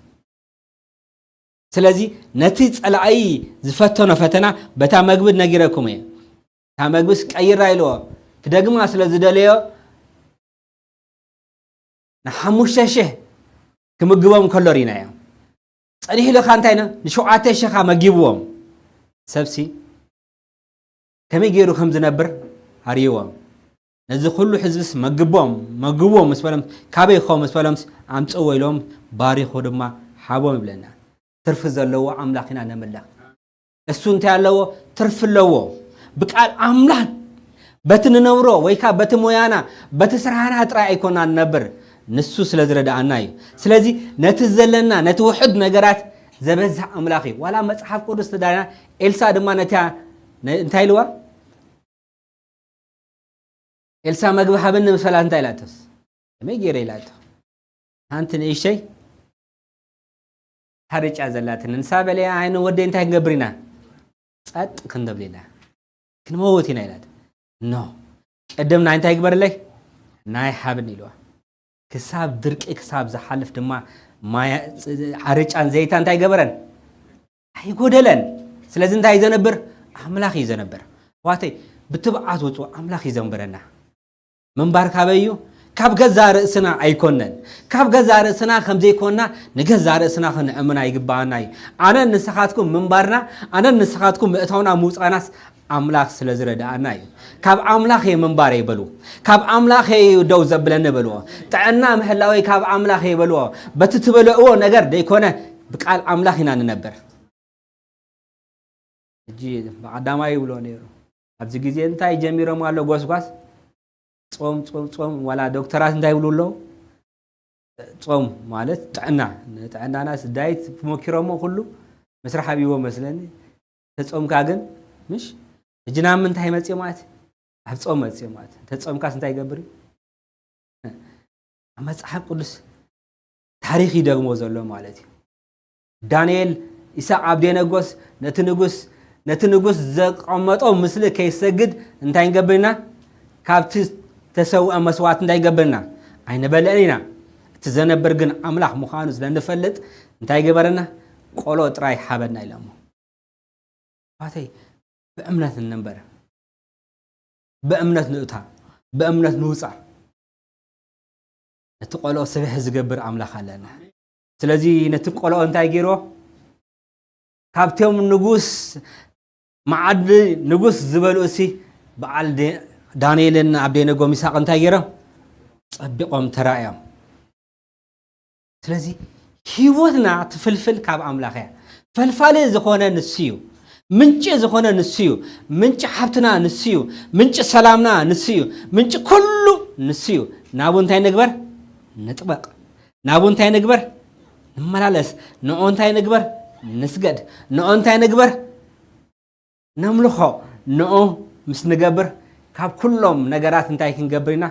ስለዚ ነቲ ጸላኢ ዝፈተኖ ፈተና በታ መግቢ ነጊረኩም እየ። እታ መግብስ ቀይራ ኢልዎ ክደግማ ስለ ዝደለዮ ንሓሙሽተ ሽሕ ክምግቦም ከሎ ርኢናዮ። ጸኒሑ ኢሉ ኸዓ እንታይ ነ ንሸውዓተ ሽኻ መጊብዎም። ሰብሲ ከመይ ገይሩ ከም ዝነብር ኣርእይዎም። ነዚ ኩሉ ህዝብስ መግቦም መግብዎም ምስ በሎም ካበይ ክኸውን ምስ በሎምስ ኣምጽእዎ ኢሎም ባሪኹ ድማ ሓቦም ይብለና። ትርፊ ዘለዎ ኣምላኽ ኢና ነምልኽ። እሱ እንታይ ኣለዎ? ትርፊ ኣለዎ። ብቃል ኣምላኽ በቲ ንነብሮ ወይ ከዓ በቲ ሞያና፣ በቲ ስራሕና ጥራይ ኣይኮና ንነብር፣ ንሱ ስለ ዝረድኣና እዩ። ስለዚ ነቲ ዘለና፣ ነቲ ውሑድ ነገራት ዘበዝሕ ኣምላኽ እዩ። ዋላ መጽሓፍ ቅዱስ ተዳና፣ ኤልሳ ድማ ነቲያ ነ-፣ እንታይ ኢልዋ? ኤልሳ፣ "መግቢ ሃበኒ" ምስ በላት እንታይ ኢላቶስ? "ከመይ ገይረ?" ኢላቶ። ሓንቲ ንእሽተይ ሓርጫ ዘላትኒ። ንሳ በለ፣ "ኣነ ወደይ እንታይ ክንገብር ኢና? ጸጥ ክንብል ኢና። ክንመውት ኢና" ኢላት። "ኖ፣ ቅድም ናይ እንታይ ግበርለይ? ናይ ሃብን" ኢልዋ። ክሳብ ድርቂ ክሳብ ዝሓልፍ ድማ ማያ-፣ ሓርጫን ዘይታ እንታይ ገበረን? ኣይጎደለን። ስለዚ እንታይ እዩ ዘነብር? ኣምላኽ እዩ ዘነብር። ኣሕዋተይ፣ ብትብዓት ውጹ፣ ኣምላኽ እዩ ዘንብረና። ምንባር ካበይ እዩ? ካብ ገዛ ርእስና ኣይኮነን። ካብ ገዛ ርእስና ከም ዘይኮንና ንገዛ ርእስና ክንእምን ኣይግባኣና እዩ። ኣነን ንስኻትኩም ምንባርና፣ ኣነን ንስኻትኩም ምእታውና ምውጻእናስ ኣምላኽ ስለ ዝረድኣና እዩ። "ካብ ኣምላኽ እየ ምንባረይ" በሉ። "ካብ ኣምላኽ እዩ ደው ዘብለኒ" በልዎ። "ጥዕና ምህላወይ ካብ ኣምላኽ እየ" በልዎ። በቲ ትበልዕዎ ነገር ደይኮነ፣ ብቃል ኣምላኽ ኢና ንነብር። ሕጂ ብቐዳማይ ይብሎ ነይሩ። ኣብዚ ግዜ እንታይ ጀሚሮም ኣሎ ጎስጓስ? ጾም፣ ጾም፣ ጾም። ዋላ ዶክተራት እንታይ ይብሉ ኣለዉ? ጾም ማለት ጥዕና። ንጥዕናናስ ዳይት መኪሮሞ ኩሉ መስርሕ ኣብይዎ መስለኒ። ተጾምካ ግን፣ ምሽ? ሕጂ ናብ ምንታይ መጽዮ ማለት? ኣብ ጾም መጽዮ ማለት። ተጾምካስ እንታይ ይገብር እዩ? ኣብ መጽሓፍ ቅዱስ ታሪኽ ይደግሞ ዘሎ ማለት እዩ። ዳንኤል፣ ኢሳቕ ኣብዴነጎስ ነቲ ንጉስ፣ ነቲ ንጉስ ዘቐመጦ ምስሊ ከይሰግድ እንታይ ንገብር ኢና? ካብቲ ዝተሰውአ መስዋዕት እንታይ ንገብር ኢና? ኣይንበልዕን ኢና። እቲ ዘነብር ግን ኣምላኽ ምዃኑ ስለ ንፈልጥ እንታይ ገበረና? ቆሎ ጥራይ ሃበና ኢሎሞ። ኣሕዋተይ፣ ብእምነት ንንበር። ብእምነት ንእታ፣ ብእምነት ንውፃእ። ነቲ ቆልኦ ስብሒ ዝገብር ኣምላኽ ኣለና። ስለዚ ነቲ ቆልኦ እንታይ ገይርዎ? ካብቶም ንጉስ፣ መዓዲ ንጉስ ዝበልኡ ሲ በዓል ደ-፣ ዳንኤልን ኣብዴነጎ ሚሳቕ እንታይ ገይሮም? ጸቢቖም ተራእዮም። ስለዚ ህይወትና ትፍልፍል ካብ ኣምላኽ እያ። ፈልፋሊ ዝኾነ ንሱ እዩ። ምንጪ ዝኾነ ንሱ እዩ። ምንጪ ሓብትና ንሱ እዩ። ምንጪ ሰላምና ንሱ እዩ። ምንጪ ኩሉ ንሱ እዩ። ናቡ እንታይ ንግበር? ንጥበቕ። ናቡ እንታይ ንግበር? ንመላለስ። ንኦ እንታይ ንግበር? ንስገድ። ንኦ እንታይ ንግበር? ነምልኾ። ንኦ ምስ ንገብር ካብ ኩሎም ነገራት እንታይ ክንገብር ኢና?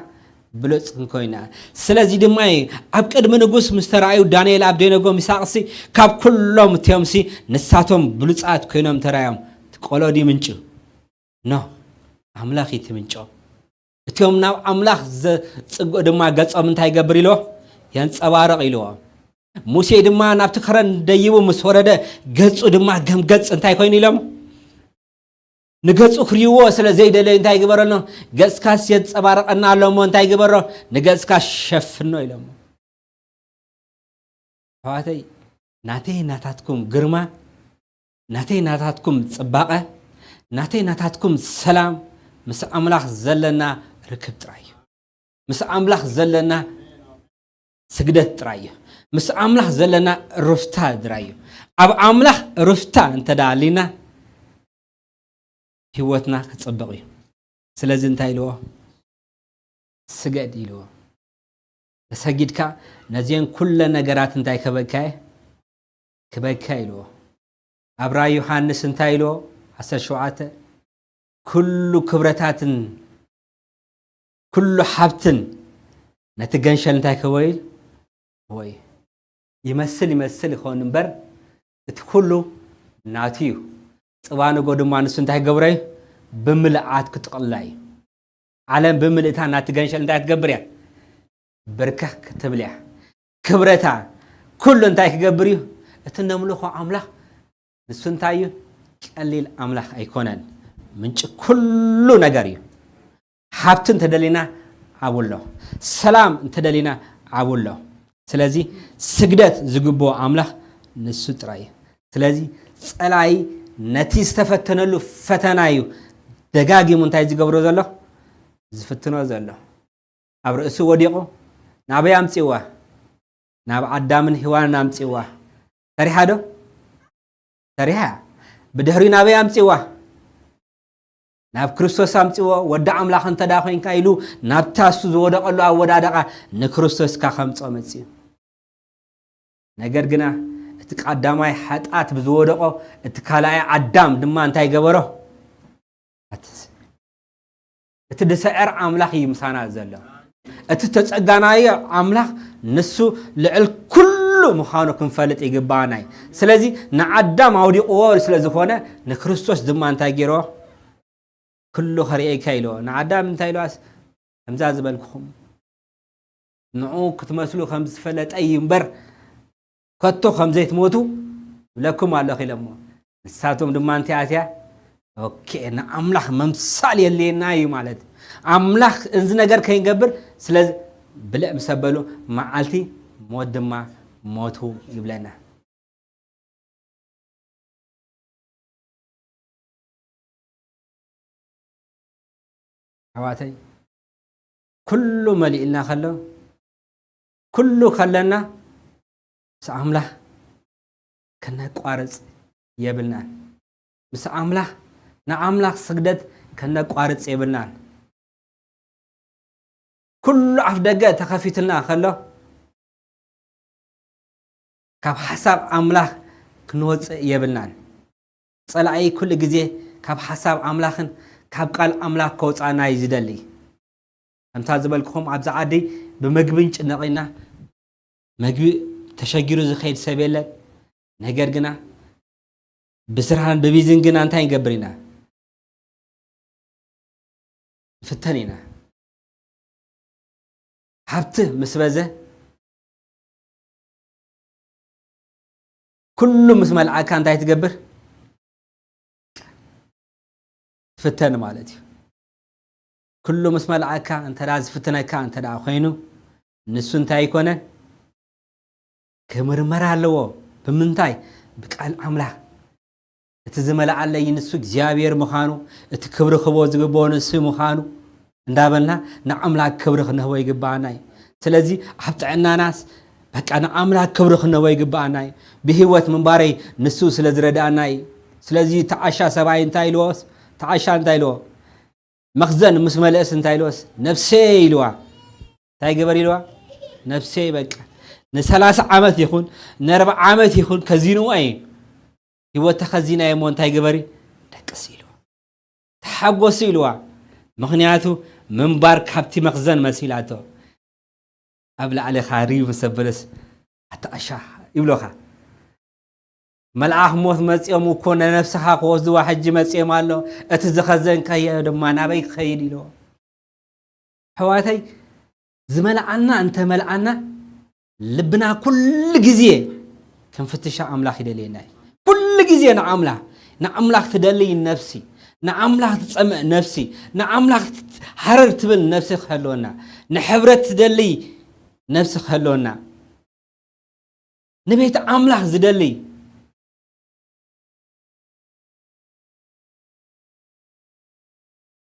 ብሉጽ ክንኮይና። ስለዚ ድማ እዩ ኣብ ቅድሚ ንጉስ ምስ ተራእዩ ዳንኤል፣ ኣብዴነጎ፣ ሚሳቕሲ ካብ ኩሎም እቲኦምሲ ንሳቶም ብሉጻት ኮይኖም ተራእዮም። እቲ ቆሎ ድዩ ምንጩ? ኖ፣ ኣምላኽ እዩ እቲ ምንጮ። እቲኦም ናብ ኣምላኽ ዘጽግኡ ድማ ገጾም እንታይ ይገብር ኢልዎ? የንጸባርቕ ኢልዎ። ሙሴ ድማ ናብቲ ከረን ደይቡ ምስ ወረደ ገጹ ድማ ከም ገጽ እንታይ ኮይኑ ኢሎም? ንገጹ ክርእይዎ ስለ ዘይደለዩ እንታይ ይግበረሎም? ገጽካስ የንጸባርቐና ኣሎ እሞ እንታይ ይግበሮ? ንገጽካ ሸፍኖ ኢሎሞ። ኣሕዋተይ፣ ናተይ ናታትኩም ግርማ፣ ናተይ ናታትኩም ጽባቐ፣ ናተይ ናታትኩም ሰላም ምስ ኣምላኽ ዘለና ርክብ ጥራይ እዩ። ምስ ኣምላኽ ዘለና ስግደት ጥራይ እዩ። ምስ ኣምላኽ ዘለና ሩፍታ ጥራይ እዩ። ኣብ ኣምላኽ ሩፍታ እንተ ደኣ ኣሊና፣ ህይወትና ክጽብቕ እዩ። ስለዚ እንታይ ኢልዎ? ስገድ ኢልዎ። ተሰጊድካ ነዚአን ኩለን ነገራት እንታይ ከበካ እየ? ክበካ ኢልዎ። ኣብ ራእይ ዮሃንስ እንታይ ኢልዎ? ዓሰርተ ሸውዓተ፣ ኩሉ ክብረታትን ኩሉ ሓብትን ነቲ ገንሸል እንታይ ክህቦ ኢሉ? ክህቦ እዩ። ይመስል ይመስል ይኸውን እምበር፣ እቲ ኩሉ ናቱ እዩ። ጽባንጎ ድማ ንሱ እንታይ ክገብሮ እዩ? ብምልኣት ክጥቕልላ እዩ። ዓለም ብምልእታ ናቲ ገንሸል እንታይ ክትገብር እያ? ብርከኽ ክትብል እያ። ክብረታ ኩሉ እንታይ ክገብር እዩ? እቲ ነምልኾ ኣምላኽ ንሱ እንታይ እዩ? ቀሊል ኣምላኽ ኣይኮነን። ምንጪ ኩሉ ነገር እዩ። ሃብቲ እንተደሊና ኣብኡ ኣሎ። ሰላም እንተደሊና ኣብኡ ኣሎ። ስለዚ ስግደት ዝግብኦ ኣምላኽ ንሱ ጥራይ እዩ። ስለዚ ጸላኢ ነቲ ዝተፈተነሉ ፈተና እዩ ደጋጊሙ እንታይ ዝገብሮ ዘሎ? ዝፍትኖ ዘሎ። ኣብ ርእሱ ወዲቑ ናበይ ኣምጺእዋ? ናብ ኣዳምን ሄዋንን ኣምጺእዋ። ሰሪሓ ዶ? ሰሪሓ። ብድሕሪኡ ናበይ ኣምጺእዋ? ናብ ክርስቶስ ኣምጽዎ፣ ወዲ ኣምላኽ እንተ ደኣ ኾይንካ ኢሉ ናብታ እሱ ዝወደቐሉ ኣወዳድቓ ንክርስቶስ እካ ከምጽኦ መጽኡ። ነገር ግና እቲ ቀዳማይ ሓጢኣት ብዝወደቖ፣ እቲ ካልኣይ ኣዳም ድማ እንታይ ገበሮ? ኣትስ-፣ እቲ ድሰዕር ኣምላኽ እዩ ምሳና ዘሎ። እቲ ተጸጋናዮ ኣምላኽ ንሱ ልዕል ኩሉ ምዃኑ ክንፈልጥ ይግባኣና እዩ። ስለዚ ንኣዳም ኣውዲቕዎ ስለ ዝኾነ ንክርስቶስ ድማ እንታይ ገይርዎ? ኩሉ ከርእየካ ኢልዎ። ንኣዳም እንታይ ኢልዋስ? ከምዛ ዝበልኩኹም ንዑ ክትመስሉ ከም ዝፈለጠ እዩ እምበር ከቶ ከም ዘይትሞቱ ይብለኩም ኣለኹ ኢሎሞ። ንሳቶም ድማ እንታይ ኣትያ? ኦኬ፣ ንኣምላኽ መምሳል የድልየና እዩ ማለት። ኣምላኽ እዚ ነገር ከይንገብር፣ ስለዚ ብልዕ ምስ ኣበሉ መዓልቲ ሞት ድማ ሞቱ ይብለና። ኣሕዋተይ፣ ኩሉ መሊእልና ከሎ፣ ኩሉ ከለና፣ ምስ ኣምላኽ ከነቋርጽ የብልናን። ምስ ኣምላኽ፣ ንኣምላኽ ስግደት ከነቋርጽ የብልናን። ኩሉ ኣፍ ደገ ተኸፊቱልና ከሎ፣ ካብ ሓሳብ ኣምላኽ ክንወጽእ የብልናን። ጸላኢ ኩሉ ግዜ ካብ ሓሳብ ኣምላኽን ካብ ቃል ኣምላኽ ከውጽኣና እዩ ዝደሊ። ከምታ ዝበልኩኹም፣ ኣብዚ ዓዲ ብምግቢ ንጭነቕ ኢና። መግቢ ተሸጊሩ ዝኸይድ ሰብ የለን። ነገር ግና ብስራሕን ብቢዝን ግና እንታይ ንገብር ኢና? ንፍተን ኢና። ሃብቲ ምስ በዘ፣ ኩሉ ምስ መልኣካ እንታይ ትገብር? ትፍተን ማለት እዩ። ኩሉ ምስ መልኣካ እንተ ደኣ ዝፍትነካ እንተ ደኣ ኮይኑ፣ ንሱ እንታይ ኣይኮነን? ክምርመር ኣለዎ። ብምንታይ? ብቃል ኣምላኽ። እቲ ዝመልኣለይ ንሱ እግዚኣብሔር ምዃኑ፣ እቲ ክብሪ ክህቦ ዝግብኦ ንሱ ምዃኑ እንዳበልና ንኣምላኽ ክብሪ ክንህቦ ይግብኣና እዩ። ስለዚ ኣብ ጥዕናናስ በቃ ንኣምላኽ ክብሪ ክንህቦ ይግብኣና እዩ። ብህይወት ምንባረይ ንሱ ስለ ዝረድኣና እዩ። ስለዚ ተዓሻ ሰብኣይ እንታይ ኢልዎስ? ተዓሻ እንታይ ኢልዎ? መኽዘን ምስ መለእስ እንታይ ኢልዎስ? ነፍሰይ ኢልዋ። እንታይ ግበር ኢልዋ? ነፍሰይ በቃ ንሰላሳ ዓመት ይኹን ንኣርብዓ ዓመት ይኹን ከዚንዋ እዩ። ህይወት ተኸዚና እሞ እንታይ ግበሪ? ደቅስ ኢልዋ። ተሓጎሲ ኢልዋ። ምኽንያቱ ምንባር ካብቲ መኽዘን መሲላቶ። ኣብ ላዕሊ ካሪ ምስ ኣበለስ ኣታ ኣሻ ይብሎኻ። መልኣኽ ሞት መጺኦም እኮ ነነፍስኻ ክወስድዋ ሕጂ መጺኦም ኣሎ። እቲ ዝኸዘንካዮ ድማ ናበይ ክኸይድ ኢልዎ። ኣሕዋተይ፣ ዝመልኣና እንተ መልኣና ልብና ኩሉ ግዜ ክንፍትሻ ኣምላኽ ይደልየና እዩ። ኩሉ ግዜ ንኣምላኽ፣ ንኣምላኽ ትደልይ ነፍሲ፣ ንኣምላኽ ትጸምእ ነፍሲ፣ ንኣምላኽ ሃረር ትብል ነፍሲ ክህልወና፣ ንሕብረት ትደልይ ነፍሲ ክህልወና፣ ንቤት ኣምላኽ ዝደሊ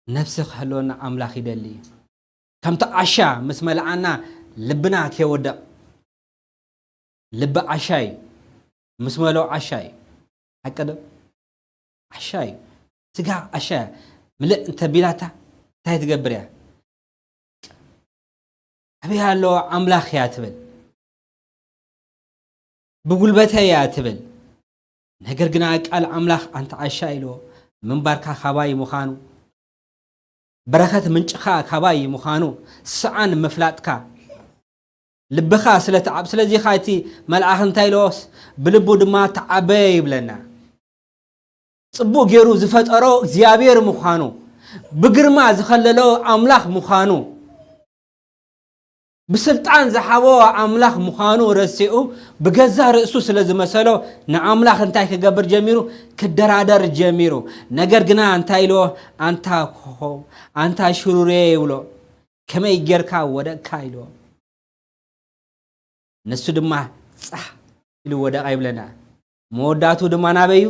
ነፍሲ ክህልወና ኣምላኽ ይደሊ እዩ። ከምቲ ዓሻ ምስ መልኣና ልብና ከይወደቕ፣ ልቢ ዓሻ እዩ። ምስ መሎ ዓሻ እዩ። ሓቂ ዶ? ዓሻ እዩ። ስጋ ዓሻ እያ። ምልእ እንተቢላታ እንታይ ትገብር እያ? ኣበይ ኣሎ ኣምላኽ እያ ትብል። ብጉልበተይ እያ ትብል። ነገር ግና ቃል ኣምላኽ ኣንታ ዓሻ ኢልዎ ምንባርካ ካባይ ምዃኑ፣ በረኸት ምንጭኻ ካባይ ምዃኑ፣ ስዓን ምፍላጥካ፣ ልብኻ ስለ ተዓብ-፣ ስለዚ ኸኣ እቲ መልኣኽ እንታይ ኢልዎስ? ብልቡ ድማ ተዓበየ ይብለና። ጽቡቕ ገይሩ ዝፈጠሮ እግዚኣብሔር ምዃኑ፣ ብግርማ ዝኸለሎ ኣምላኽ ምዃኑ፣ ብስልጣን ዝሓቦ ኣምላኽ ምዃኑ ረሲዑ፣ ብገዛ ርእሱ ስለ ዝመሰሎ፣ ንኣምላኽ እንታይ ክገብር ጀሚሩ? ክደራደር ጀሚሩ። ነገር ግና እንታይ ኢልዎ? ኣንታ ኮኾብ፣ ኣንታ ሽሩርየ ይብሎ። ከመይ ጌርካ ወደቅካ? ኢልዎ። ንሱ ድማ ጻሕ ኢሉ ወደቐ ይብለና። መወዳቱ ድማ ናበይ እዩ?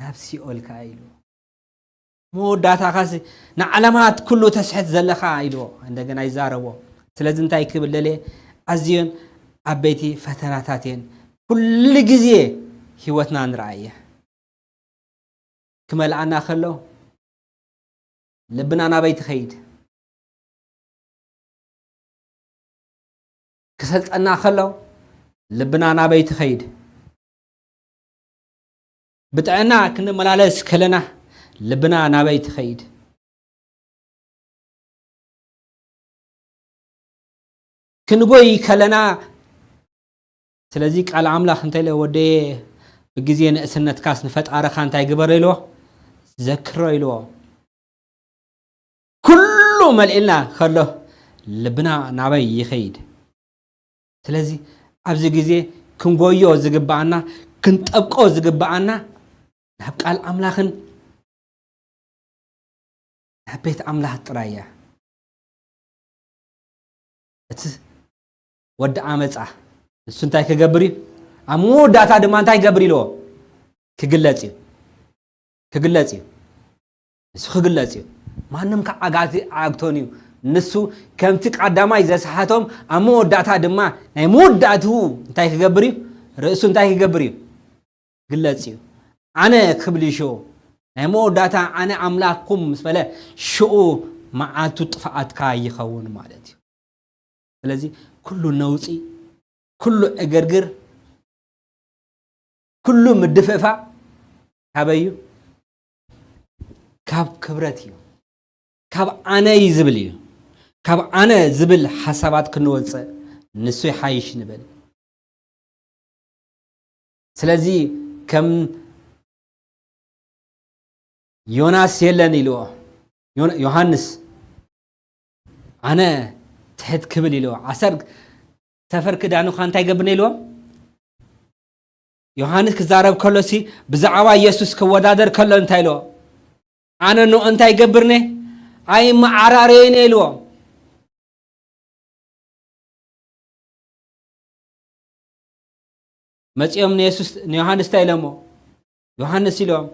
ናብ ሲኦል ከኣ ኢልዎ። መወዳታኻሲ ንዓለማት ኩሉ ተስሕት ዘለኻ ኢልዎ። እንደገና ይዛረቦ። ስለዚ እንታይ ክብል ደልየ? ኣዝዮን ዓበይቲ ፈተናታት እየን። ኩሉ ግዜ ህይወትና ንርኣየ። ክመልኣና ከሎ ልብና ናበይ ትኸይድ? ክሰልጠና ከሎ ልብና ናበይ ትኸይድ? ብጥዕና ክንመላለስ ከለና ልብና ናበይ ትኸይድ? ክንጎይ ከለና፣ ስለዚ ቃል ኣምላኽ እንታይ ኢለ ወደየ፣ ብግዜ ንእስነትካስ ንፈጣርኻ እንታይ ግበር ኢልዎ? ዘክሮ ኢልዎ። ኩሉ መልኢልና ከሎ ልብና ናበይ ይኸይድ? ስለዚ ኣብዚ ግዜ ክንጎዮ ዝግብኣና፣ ክንጠብቆ ዝግብኣና ናብ ቃል ኣምላኽን ናብ ቤት ኣምላኽ ጥራይ እያ። እቲ ወዲ ዓመፃ ንሱ እንታይ ክገብር እዩ? ኣብ መወዳእታ ድማ እንታይ ክገብር ኢልዎ? ክግለጽ እዩ። ክግለጽ እዩ። ንሱ ክግለጽ እዩ። ማንም ከዓ ኣጋቲ ኣግቶን እዩ። ንሱ ከምቲ ቀዳማይ ዘስሓቶም ኣብ መወዳእታ ድማ ናይ መወዳእትኡ እንታይ ክገብር እዩ? ርእሱ እንታይ ክገብር እዩ? ግለጽ እዩ። ኣነ ክብል እዩ ሽኡ። ናይ መወዳእታ ኣነ ኣምላኽኩም ምስ በለ ሽኡ መዓልቱ ጥፍኣትካ ይኸውን ማለት እዩ። ስለዚ ኩሉ ነውጺ፣ ኩሉ ዕግርግር፣ ኩሉ ምድፍእፋ ካበይ እዩ? ካብ ክብረት እዩ። ካብ ኣነ እዩ ዝብል እዩ። ካብ ኣነ ዝብል ሓሳባት ክንወፅእ ንሱ ይሓይሽ ንብል። ስለዚ ከም ዮናስ የለን ኢልዎ። ዮን-፣ ዮሃንስ ኣነ ትሕት ክብል ኢልዎ። ዓሰር ሰፈር ክዳንኻ እንታይ ገብርነ ኢልዎ? ዮሃንስ ክዛረብ ከሎሲ ብዛዕባ ኢየሱስ ክወዳደር ከሎ እንታይ ኢልዎ? ኣነ ንኡ እንታይ ገብርነ? ኣይመዓራረየነ ኢልዎ። መጺኦም ንየሱስ፣ ንዮሃንስ እንታይ ኢሎሞ? ዮሃንስ ኢሎም፣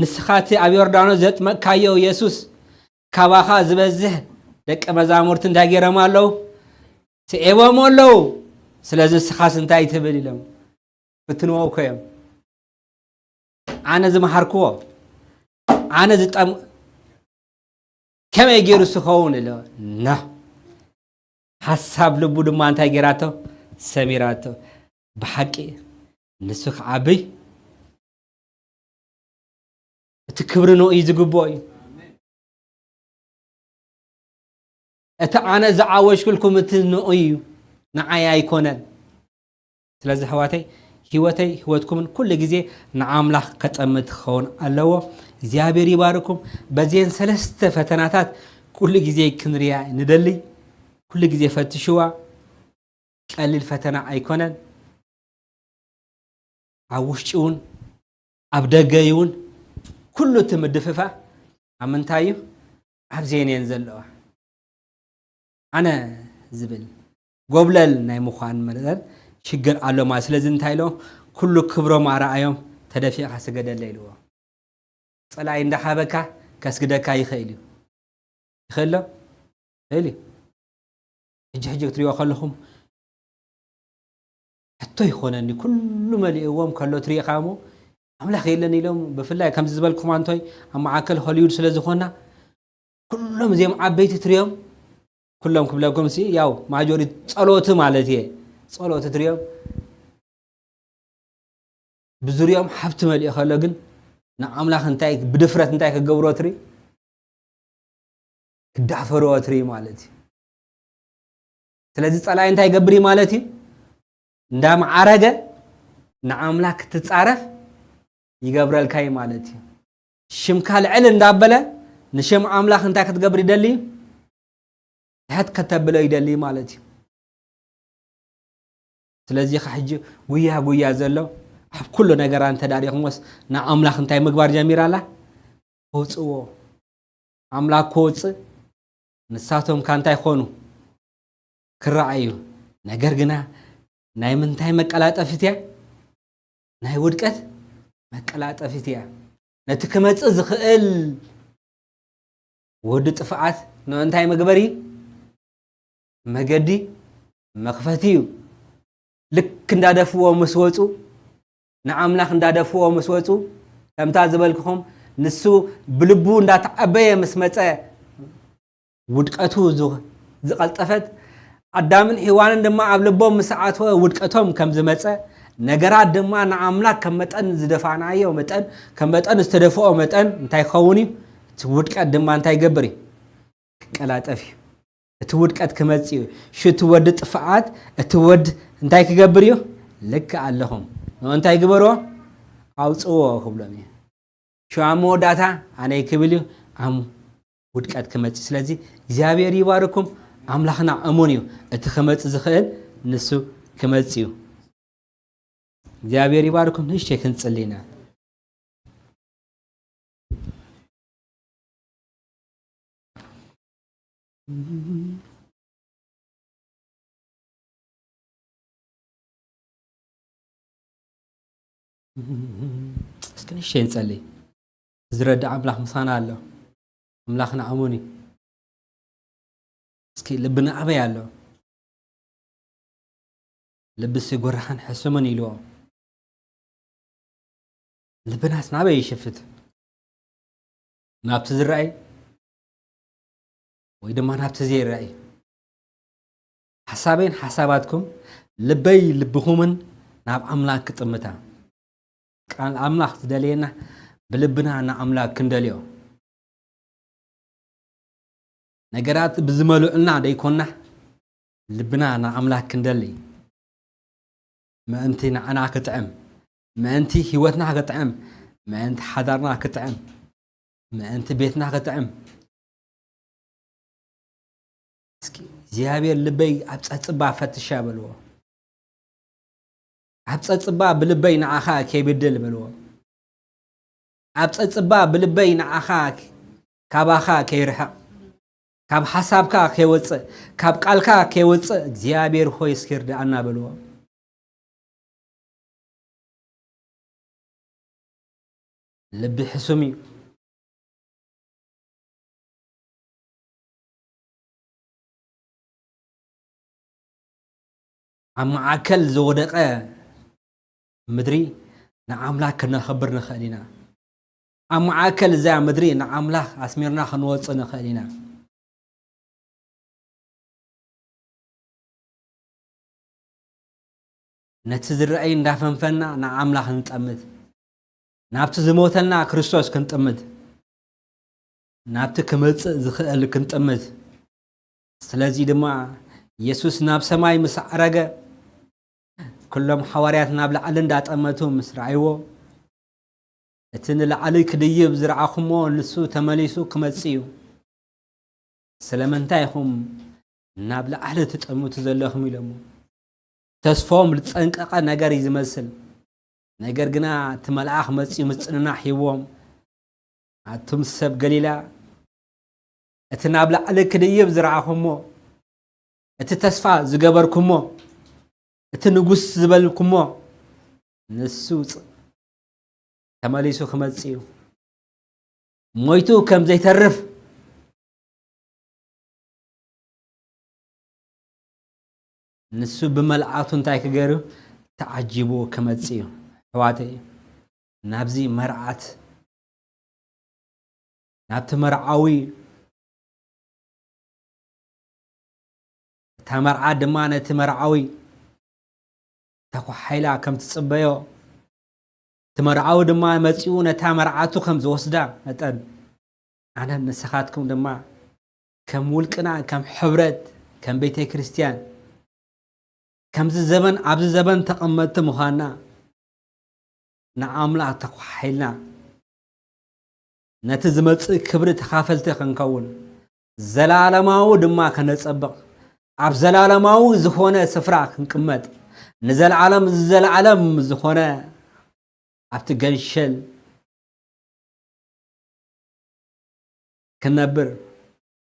"ንስኻ እቲ ኣብ ዮርዳኖስ ዘጥመቅካዮ የሱስ፣ ካባኻ ዝበዝሕ ደቀ መዛሙርቲ እንታይ ገይሮም ኣለዉ? ስዒቦም ኣለዉ። ስለዚ ንስኻስ እንታይ ትብል?" ኢሎም ፍትንዎ እኮ እዮም። ኣነ ዝመሃርክዎ፣ ኣነ ዝጠም-፣ ከመይ ገይሩ ዝኸውን ኢሎ፣ ና። ሓሳብ ልቡ ድማ እንታይ ገይራቶ? ሰሚራቶ። ብሓቂ ንሱ ክዓቢ፣ እቲ ክብሪ ንኡ እዩ ዝግብኦ እዩ። እቲ ኣነ ዝዓወጅኩልኩም እቲ ንኡ እዩ፣ ንዓይ ኣይኮነን። ስለዚ ኣሕዋተይ፣ ህይወተይ፣ ህይወትኩምን ኩሉ ግዜ ንኣምላኽ ከጠምት ክኸውን ኣለዎ። እግዚኣብሔር ይባርኩም። በዚየን ሰለስተ ፈተናታት ኩሉ ግዜ ክንሪኣ ንደሊ። ኩሉ ግዜ ፈትሽዋ። ቀሊል ፈተና ኣይኮነን። ኣብ ውሽጢ እውን ኣብ ደገ እውን ኩሉ እቲ ምድፍፋእ ኣብ ምንታይ እዩ? ኣብ ዜን እየን ዘለዋ። ኣነ ዝብል ጎብለል ናይ ምዃን መጠን ሽግር ኣሎ ማለት። ስለዚ እንታይ ኢሎም? "ኩሉ ክብሮም ኣርኣዮም፣ ተደፊእካ ስገደለይ" ኢልዎ። ጸላኢ እንዳሓበካ ከስግደካ ይኽእል እዩ። ይኽእል ዶ? ይኽእል እዩ። ሕጂ ሕጂ ክትሪኦ ከለኹም ሕቶ ይኾነኒ። ኩሉ መሊእዎም ከሎ ትሪኢኻ እሞ ኣምላኽ የለን ኢሎም፣ ብፍላይ ከምዚ ዝበልኩም ኣንቶይ ኣብ መዓከል ሆሊውድ ስለ ዝኾና ኩሎም እዚኦም ዓበይቲ ትሪኦም፣ ኩሎም ክብለኩም ሲ ያው ማጆሪቲ ጸሎቲ ማለት እየ። ጸሎቲ ትሪኦም ብዙሪኦም ሃብቲ መሊኡ ከሎ ግን ንኣምላኽ እንታይ ብድፍረት እንታይ ክገብሮ ትሪ? ክዳፈርዎ ትሪ ማለት እዩ። ስለዚ ጸላኢ እንታይ ይገብር እዩ ማለት እዩ? እንዳመዓረገ ንኣምላኽ ክትጻረፍ ይገብረልካ እዩ ማለት እዩ። ሽምካ ልዕል እንዳበለ ንሽም ኣምላኽ እንታይ ክትገብር ይደሊ እዩ? ትሕት ከተብሎ ይደሊ ማለት እዩ። ስለዚ ኸ ሕጂ ጉያ ጉያ ዘሎ ኣብ ኩሉ ነገራ እንተ ደኣ ሪእኹምዎስ ንኣምላኽ እንታይ ምግባር ጀሚራ ኣላ? ኣውጽዎ። ኣምላኽ ክወጽእ ንሳቶም ከ እንታይ ኮኑ? ክረኣዩ። ነገር ግና ናይ ምንታይ መቀላጠፊት እያ? ናይ ውድቀት መቀላጠፊት እያ። ነቲ ክመጽእ ዝኽእል ወዲ ጥፍኣት ንእንታይ መግበሪ? መገዲ መኽፈቲ እዩ። ልክ እንዳደፍዎ ምስ ወጹ፣ ንኣምላኽ እንዳደፍዎ ምስ ወጹ፣ ከምታ ዝበልክኹም ንሱ ብልቡ እንዳተዓበየ ምስ መጸ፣ ውድቀቱ ዝ-፣ ዝቐልጠፈት፣ ኣዳምን ሔዋንን ድማ ኣብ ልቦም ምስ ኣተወ ውድቀቶም ከም ዝመጸ፣ ነገራት ድማ ንኣምላኽ ከም መጠን ዝደፋእናዮ መጠን፣ ከም መጠን ዝተደፍኦ መጠን እንታይ ክኸውን እዩ? እቲ ውድቀት ድማ እንታይ ይገብር እዩ? ክቀላጠፍ እዩ። እቲ ውድቀት ክመጽእ እዩ። ሽቲ ወዲ ጥፍኣት፣ እቲ ወድ እንታይ ክገብር እዩ? ልክዕ ኣለኹም። ንኡ እንታይ ግበርዎ? ኣውጽዎ ክብሎም እዩ። ሽዋ መወዳእታ ኣነይ ክብል እዩ። ኣም ውድቀት ክመጽእ። ስለዚ እግዚኣብሔር ይባርኩም። ኣምላኽና እሙን እዩ። እቲ ክመጽእ ዝኽእል ንሱ ክመጽእ እዩ። እግዚኣብሔር ይባርኩም። ንእሽተይ ክንጽሊ ኢና። እስኪ ንእሽተይ ንጸሊ። ዝረዳእ ኣምላኽ ምሳና ኣሎ። ኣምላኽና እሙን እዩ። እስኪ ልብና ኣበይ ኣሎ? ልብሲ ጎራሕን ሕሱምን ኢልዎ። ልብናስ ናበይ ይሽፍት? ናብቲ ዝረኣይ ወይ ድማ ናብቲ ዘይረኣይ? ሓሳበይን ሓሳባትኩም፣ ልበይ ልብኹምን ናብ ኣምላኽ ክጥምታ። ቃል ኣምላኽ ዝደልየና ብልብና ንኣምላኽ ክንደልዮ። ነገራት ብዝመልኡልና ደይኮና፣ ልብና ንኣምላኽ ክንደሊ። ምእንቲ ንዓና ክጥዕም፣ ምእንቲ ህይወትና ክጥዕም፣ ምእንቲ ሓዳርና ክጥዕም፣ ምእንቲ ቤትና ክጥዕም። እስኪ እግዚኣብሔር ልበይ ኣብ ጸጽባ ፈትሻ በልዎ። ኣብ ጸጽባ ብልበይ ንዓኻ ከይብድል በልዎ። ኣብ ጸጽባ ብልበይ ንዓኻ ካባኻ ከይርሕቕ፣ ካብ ሓሳብካ ከይወጽእ፣ ካብ ቃልካ ከይወጽእ እግዚኣብሔር ሆይ እስኪ ርድኣና በልዎ። ልቢ ሕሱም እዩ። ኣብ መዓከል ዝወደቐ ምድሪ ንኣምላኽ ክነኸብር ንኽእል ኢና። ኣብ መዓከል እዛ ምድሪ ንኣምላኽ ኣስሚርና ክንወጽእ ንኽእል ኢና። ነቲ ዝረኣይ እንዳፈንፈና ንኣምላኽ ንጠምት። ናብቲ ዝሞተልና ክርስቶስ ክንጥምት። ናብቲ ክመጽእ ዝኽእል ክንጥምት። ስለዚ ድማ የሱስ ናብ ሰማይ ምስ ዓረገ፣ ኩሎም ሓዋርያት ናብ ላዕሊ እንዳጠመቱ ምስ ረኣይዎ፣ እቲ ንላዕሊ ክድይብ ዝረኣኹሞ ንሱ ተመሊሱ ክመጽእ እዩ። ስለምንታይ ኢኹም ናብ ላዕሊ ትጠምቱ ዘለኹም? ኢሎሞ። ተስፎም ዝጸንቀቐ ነገር እዩ ዝመስል። ነገር ግና እቲ መልኣኽ መጺኡ ምጽንናዕ ሂብዎም። ኣቱም ሰብ ገሊላ፣ እቲ ናብ ላዕሊ ክድይብ ዝረኣኹሞ፣ እቲ ተስፋ ዝገበርኩሞ፣ እቲ ንጉስ ዝበልኩሞ፣ ንሱ ጽ-፣ ተመሊሱ ክመጽእ እዩ። ሞይቱ ከም ዘይተርፍ፣ ንሱ ብመልኣቱ እንታይ ክገሩ ተዓጂቡ ክመጽእ እዩ። ኣሕዋተይ፣ ናብዚ መርዓት፣ ናብቲ መርዓዊ፣ እታ መርዓት ድማ ነቲ መርዓዊ ተኳሒላ ከም ትጽበዮ፣ እቲ መርዓዊ ድማ መጺኡ ነታ መርዓቱ ከም ዝወስዳ መጠን፣ ኣነን ንስኻትኩም ድማ ከም ውልቅና፣ ከም ሕብረት፣ ከም ቤተ ክርስቲያን፣ ከምዚ ዘበን፣ ኣብዚ ዘበን ተቐመጥቲ ምዃንና ንኣምላኽ ተኳሒልና፣ ነቲ ዝመጽእ ክብሪ ተኻፈልቲ ክንከውን፣ ዘላለማዊ ድማ ከነጸብቕ፣ ኣብ ዘላለማዊ ዝኾነ ስፍራ ክንቅመጥ፣ ንዘለዓለም ዘለዓለም ዝኾነ ኣብቲ ገንሸል ክንነብር፣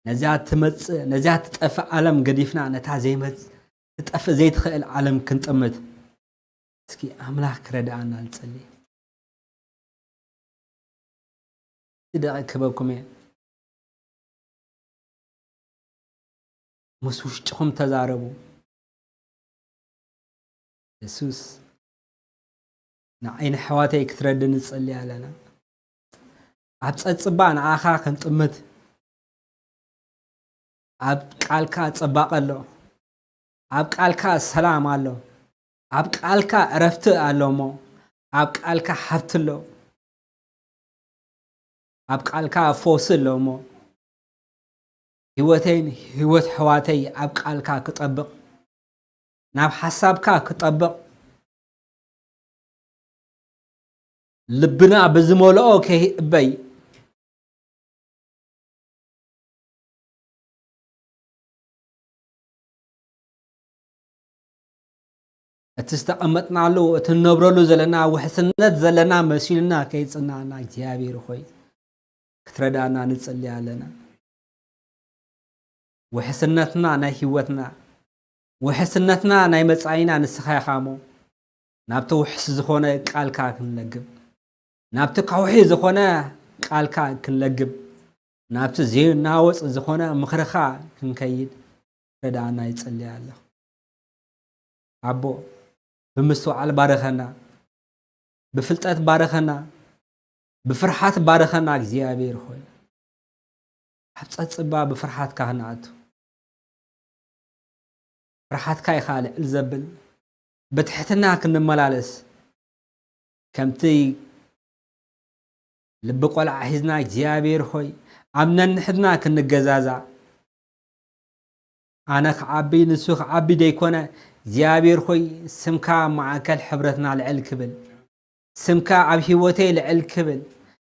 ነዚኣ ትመጽእ፣ ነዚኣ ትጠፍእ ዓለም ገዲፍና፣ ነታ ዘይመጽ-፣ ትጠፍእ ዘይትኽእል ዓለም ክንጥምት፣ እስኪ ኣምላኽ ክረድኣና ንጸሊ። ደቂቕ ክህበኩም እየ። ምስ ውሽጥኹም ተዛረቡ። የሱስ ንዓይ ንኣሕዋተይ ክትረድእ ንጸሊ ኣለና። ኣብ ጸጽባ ንዓኻ ክንጥምት። ኣብ ቃልካ ጽባቐ ኣሎ። ኣብ ቃልካ ሰላም ኣሎ። ኣብ ቃልካ ዕረፍቲ ኣሎ እሞ፣ ኣብ ቃልካ ሃብቲ ኣሎ። ኣብ ቃልካ ፈውሲ ኣሎ እሞ፣ ህይወተይን ህይወት ኣሕዋተይ ኣብ ቃልካ ክጠብቕ፣ ናብ ሓሳብካ ክጠብቕ፣ ልብና ብዝመልኦ ከይእበይ፣ እቲ ዝተቐመጥናሉ፣ እቲ ንነብረሉ ዘለና ውሕስነት ዘለና መሲሉና ከይጽናና እግዚኣብሔር ሆይ ክትረዳና ንጽሊ ኣለና። ውሕስነትና ናይ ህይወትና፣ ውሕስነትና ናይ መጻኢና ንስኻ ኢኻ እሞ፣ ናብቲ ውሕስ ዝኾነ ቃልካ ክንለግብ፣ ናብቲ ከውሒ ዝኾነ ቃልካ ክንለግብ፣ ናብቲ ዘይናወጽ ዝኾነ ምኽርኻ ክንከይድ ረዳኣና ይጽሊ ኣለኹ። ኣቦ፣ ብምስትውዓል ባርኸና፣ ብፍልጠት ባርኸና፣ ብፍርሓት ባርኸና እግዚኣብሔር ሆይ። ኣብ ጸጽባ ብፍርሓትካ ክንኣቱ። ፍርሓትካ ኢኻ ልዕል ዘብል። ብትሕትና ክንመላለስ፣ ከምቲ ልቢ ቆልዓ ሒዝና እግዚኣብሔር ሆይ ኣብ ነንሕድና ክንገዛዛእ፣ ኣነ ክዓቢ ንሱ ክዓቢ ደይኮነ እግዚኣብሔር ሆይ ስምካ ኣብ ማእከል ሕብረትና ልዕል ክብል፣ ስምካ ኣብ ህይወተይ ልዕል ክብል፣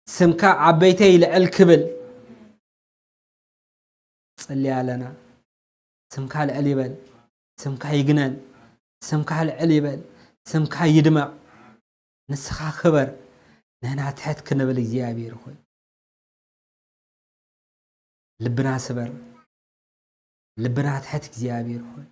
ስምካ ኣብ ቤተይ ልዕል ክብል ጽሊ ኣለና። ስምካ ልዕል ይበል፣ ስምካ ይግነን፣ ስምካ ልዕል ይበል፣ ስምካ ይድመቕ። ንስኻ ክበር፣ ንሕና ትሕት ክንብል እግዚኣብሔር ሆይ። ልብና ስበር፣ ልብና ትሕት እግዚኣብሔር ሆይ።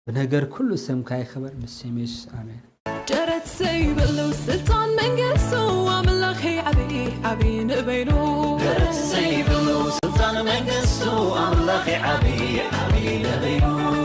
ብነገር ኩሉ ስምካ ይኽበር፣ ብስም የሱስ ኣሜን። ደረት ዘይብሉ ስልጣን መንግስቱ ኣምላኸይ ዓብዪ ዓብዪ ንበይኑ። ደረት ዘይብሉ ስልጣን መንግስቱ ኣምላኸይ ዓብዪ ዓብዪ ንበይኑ።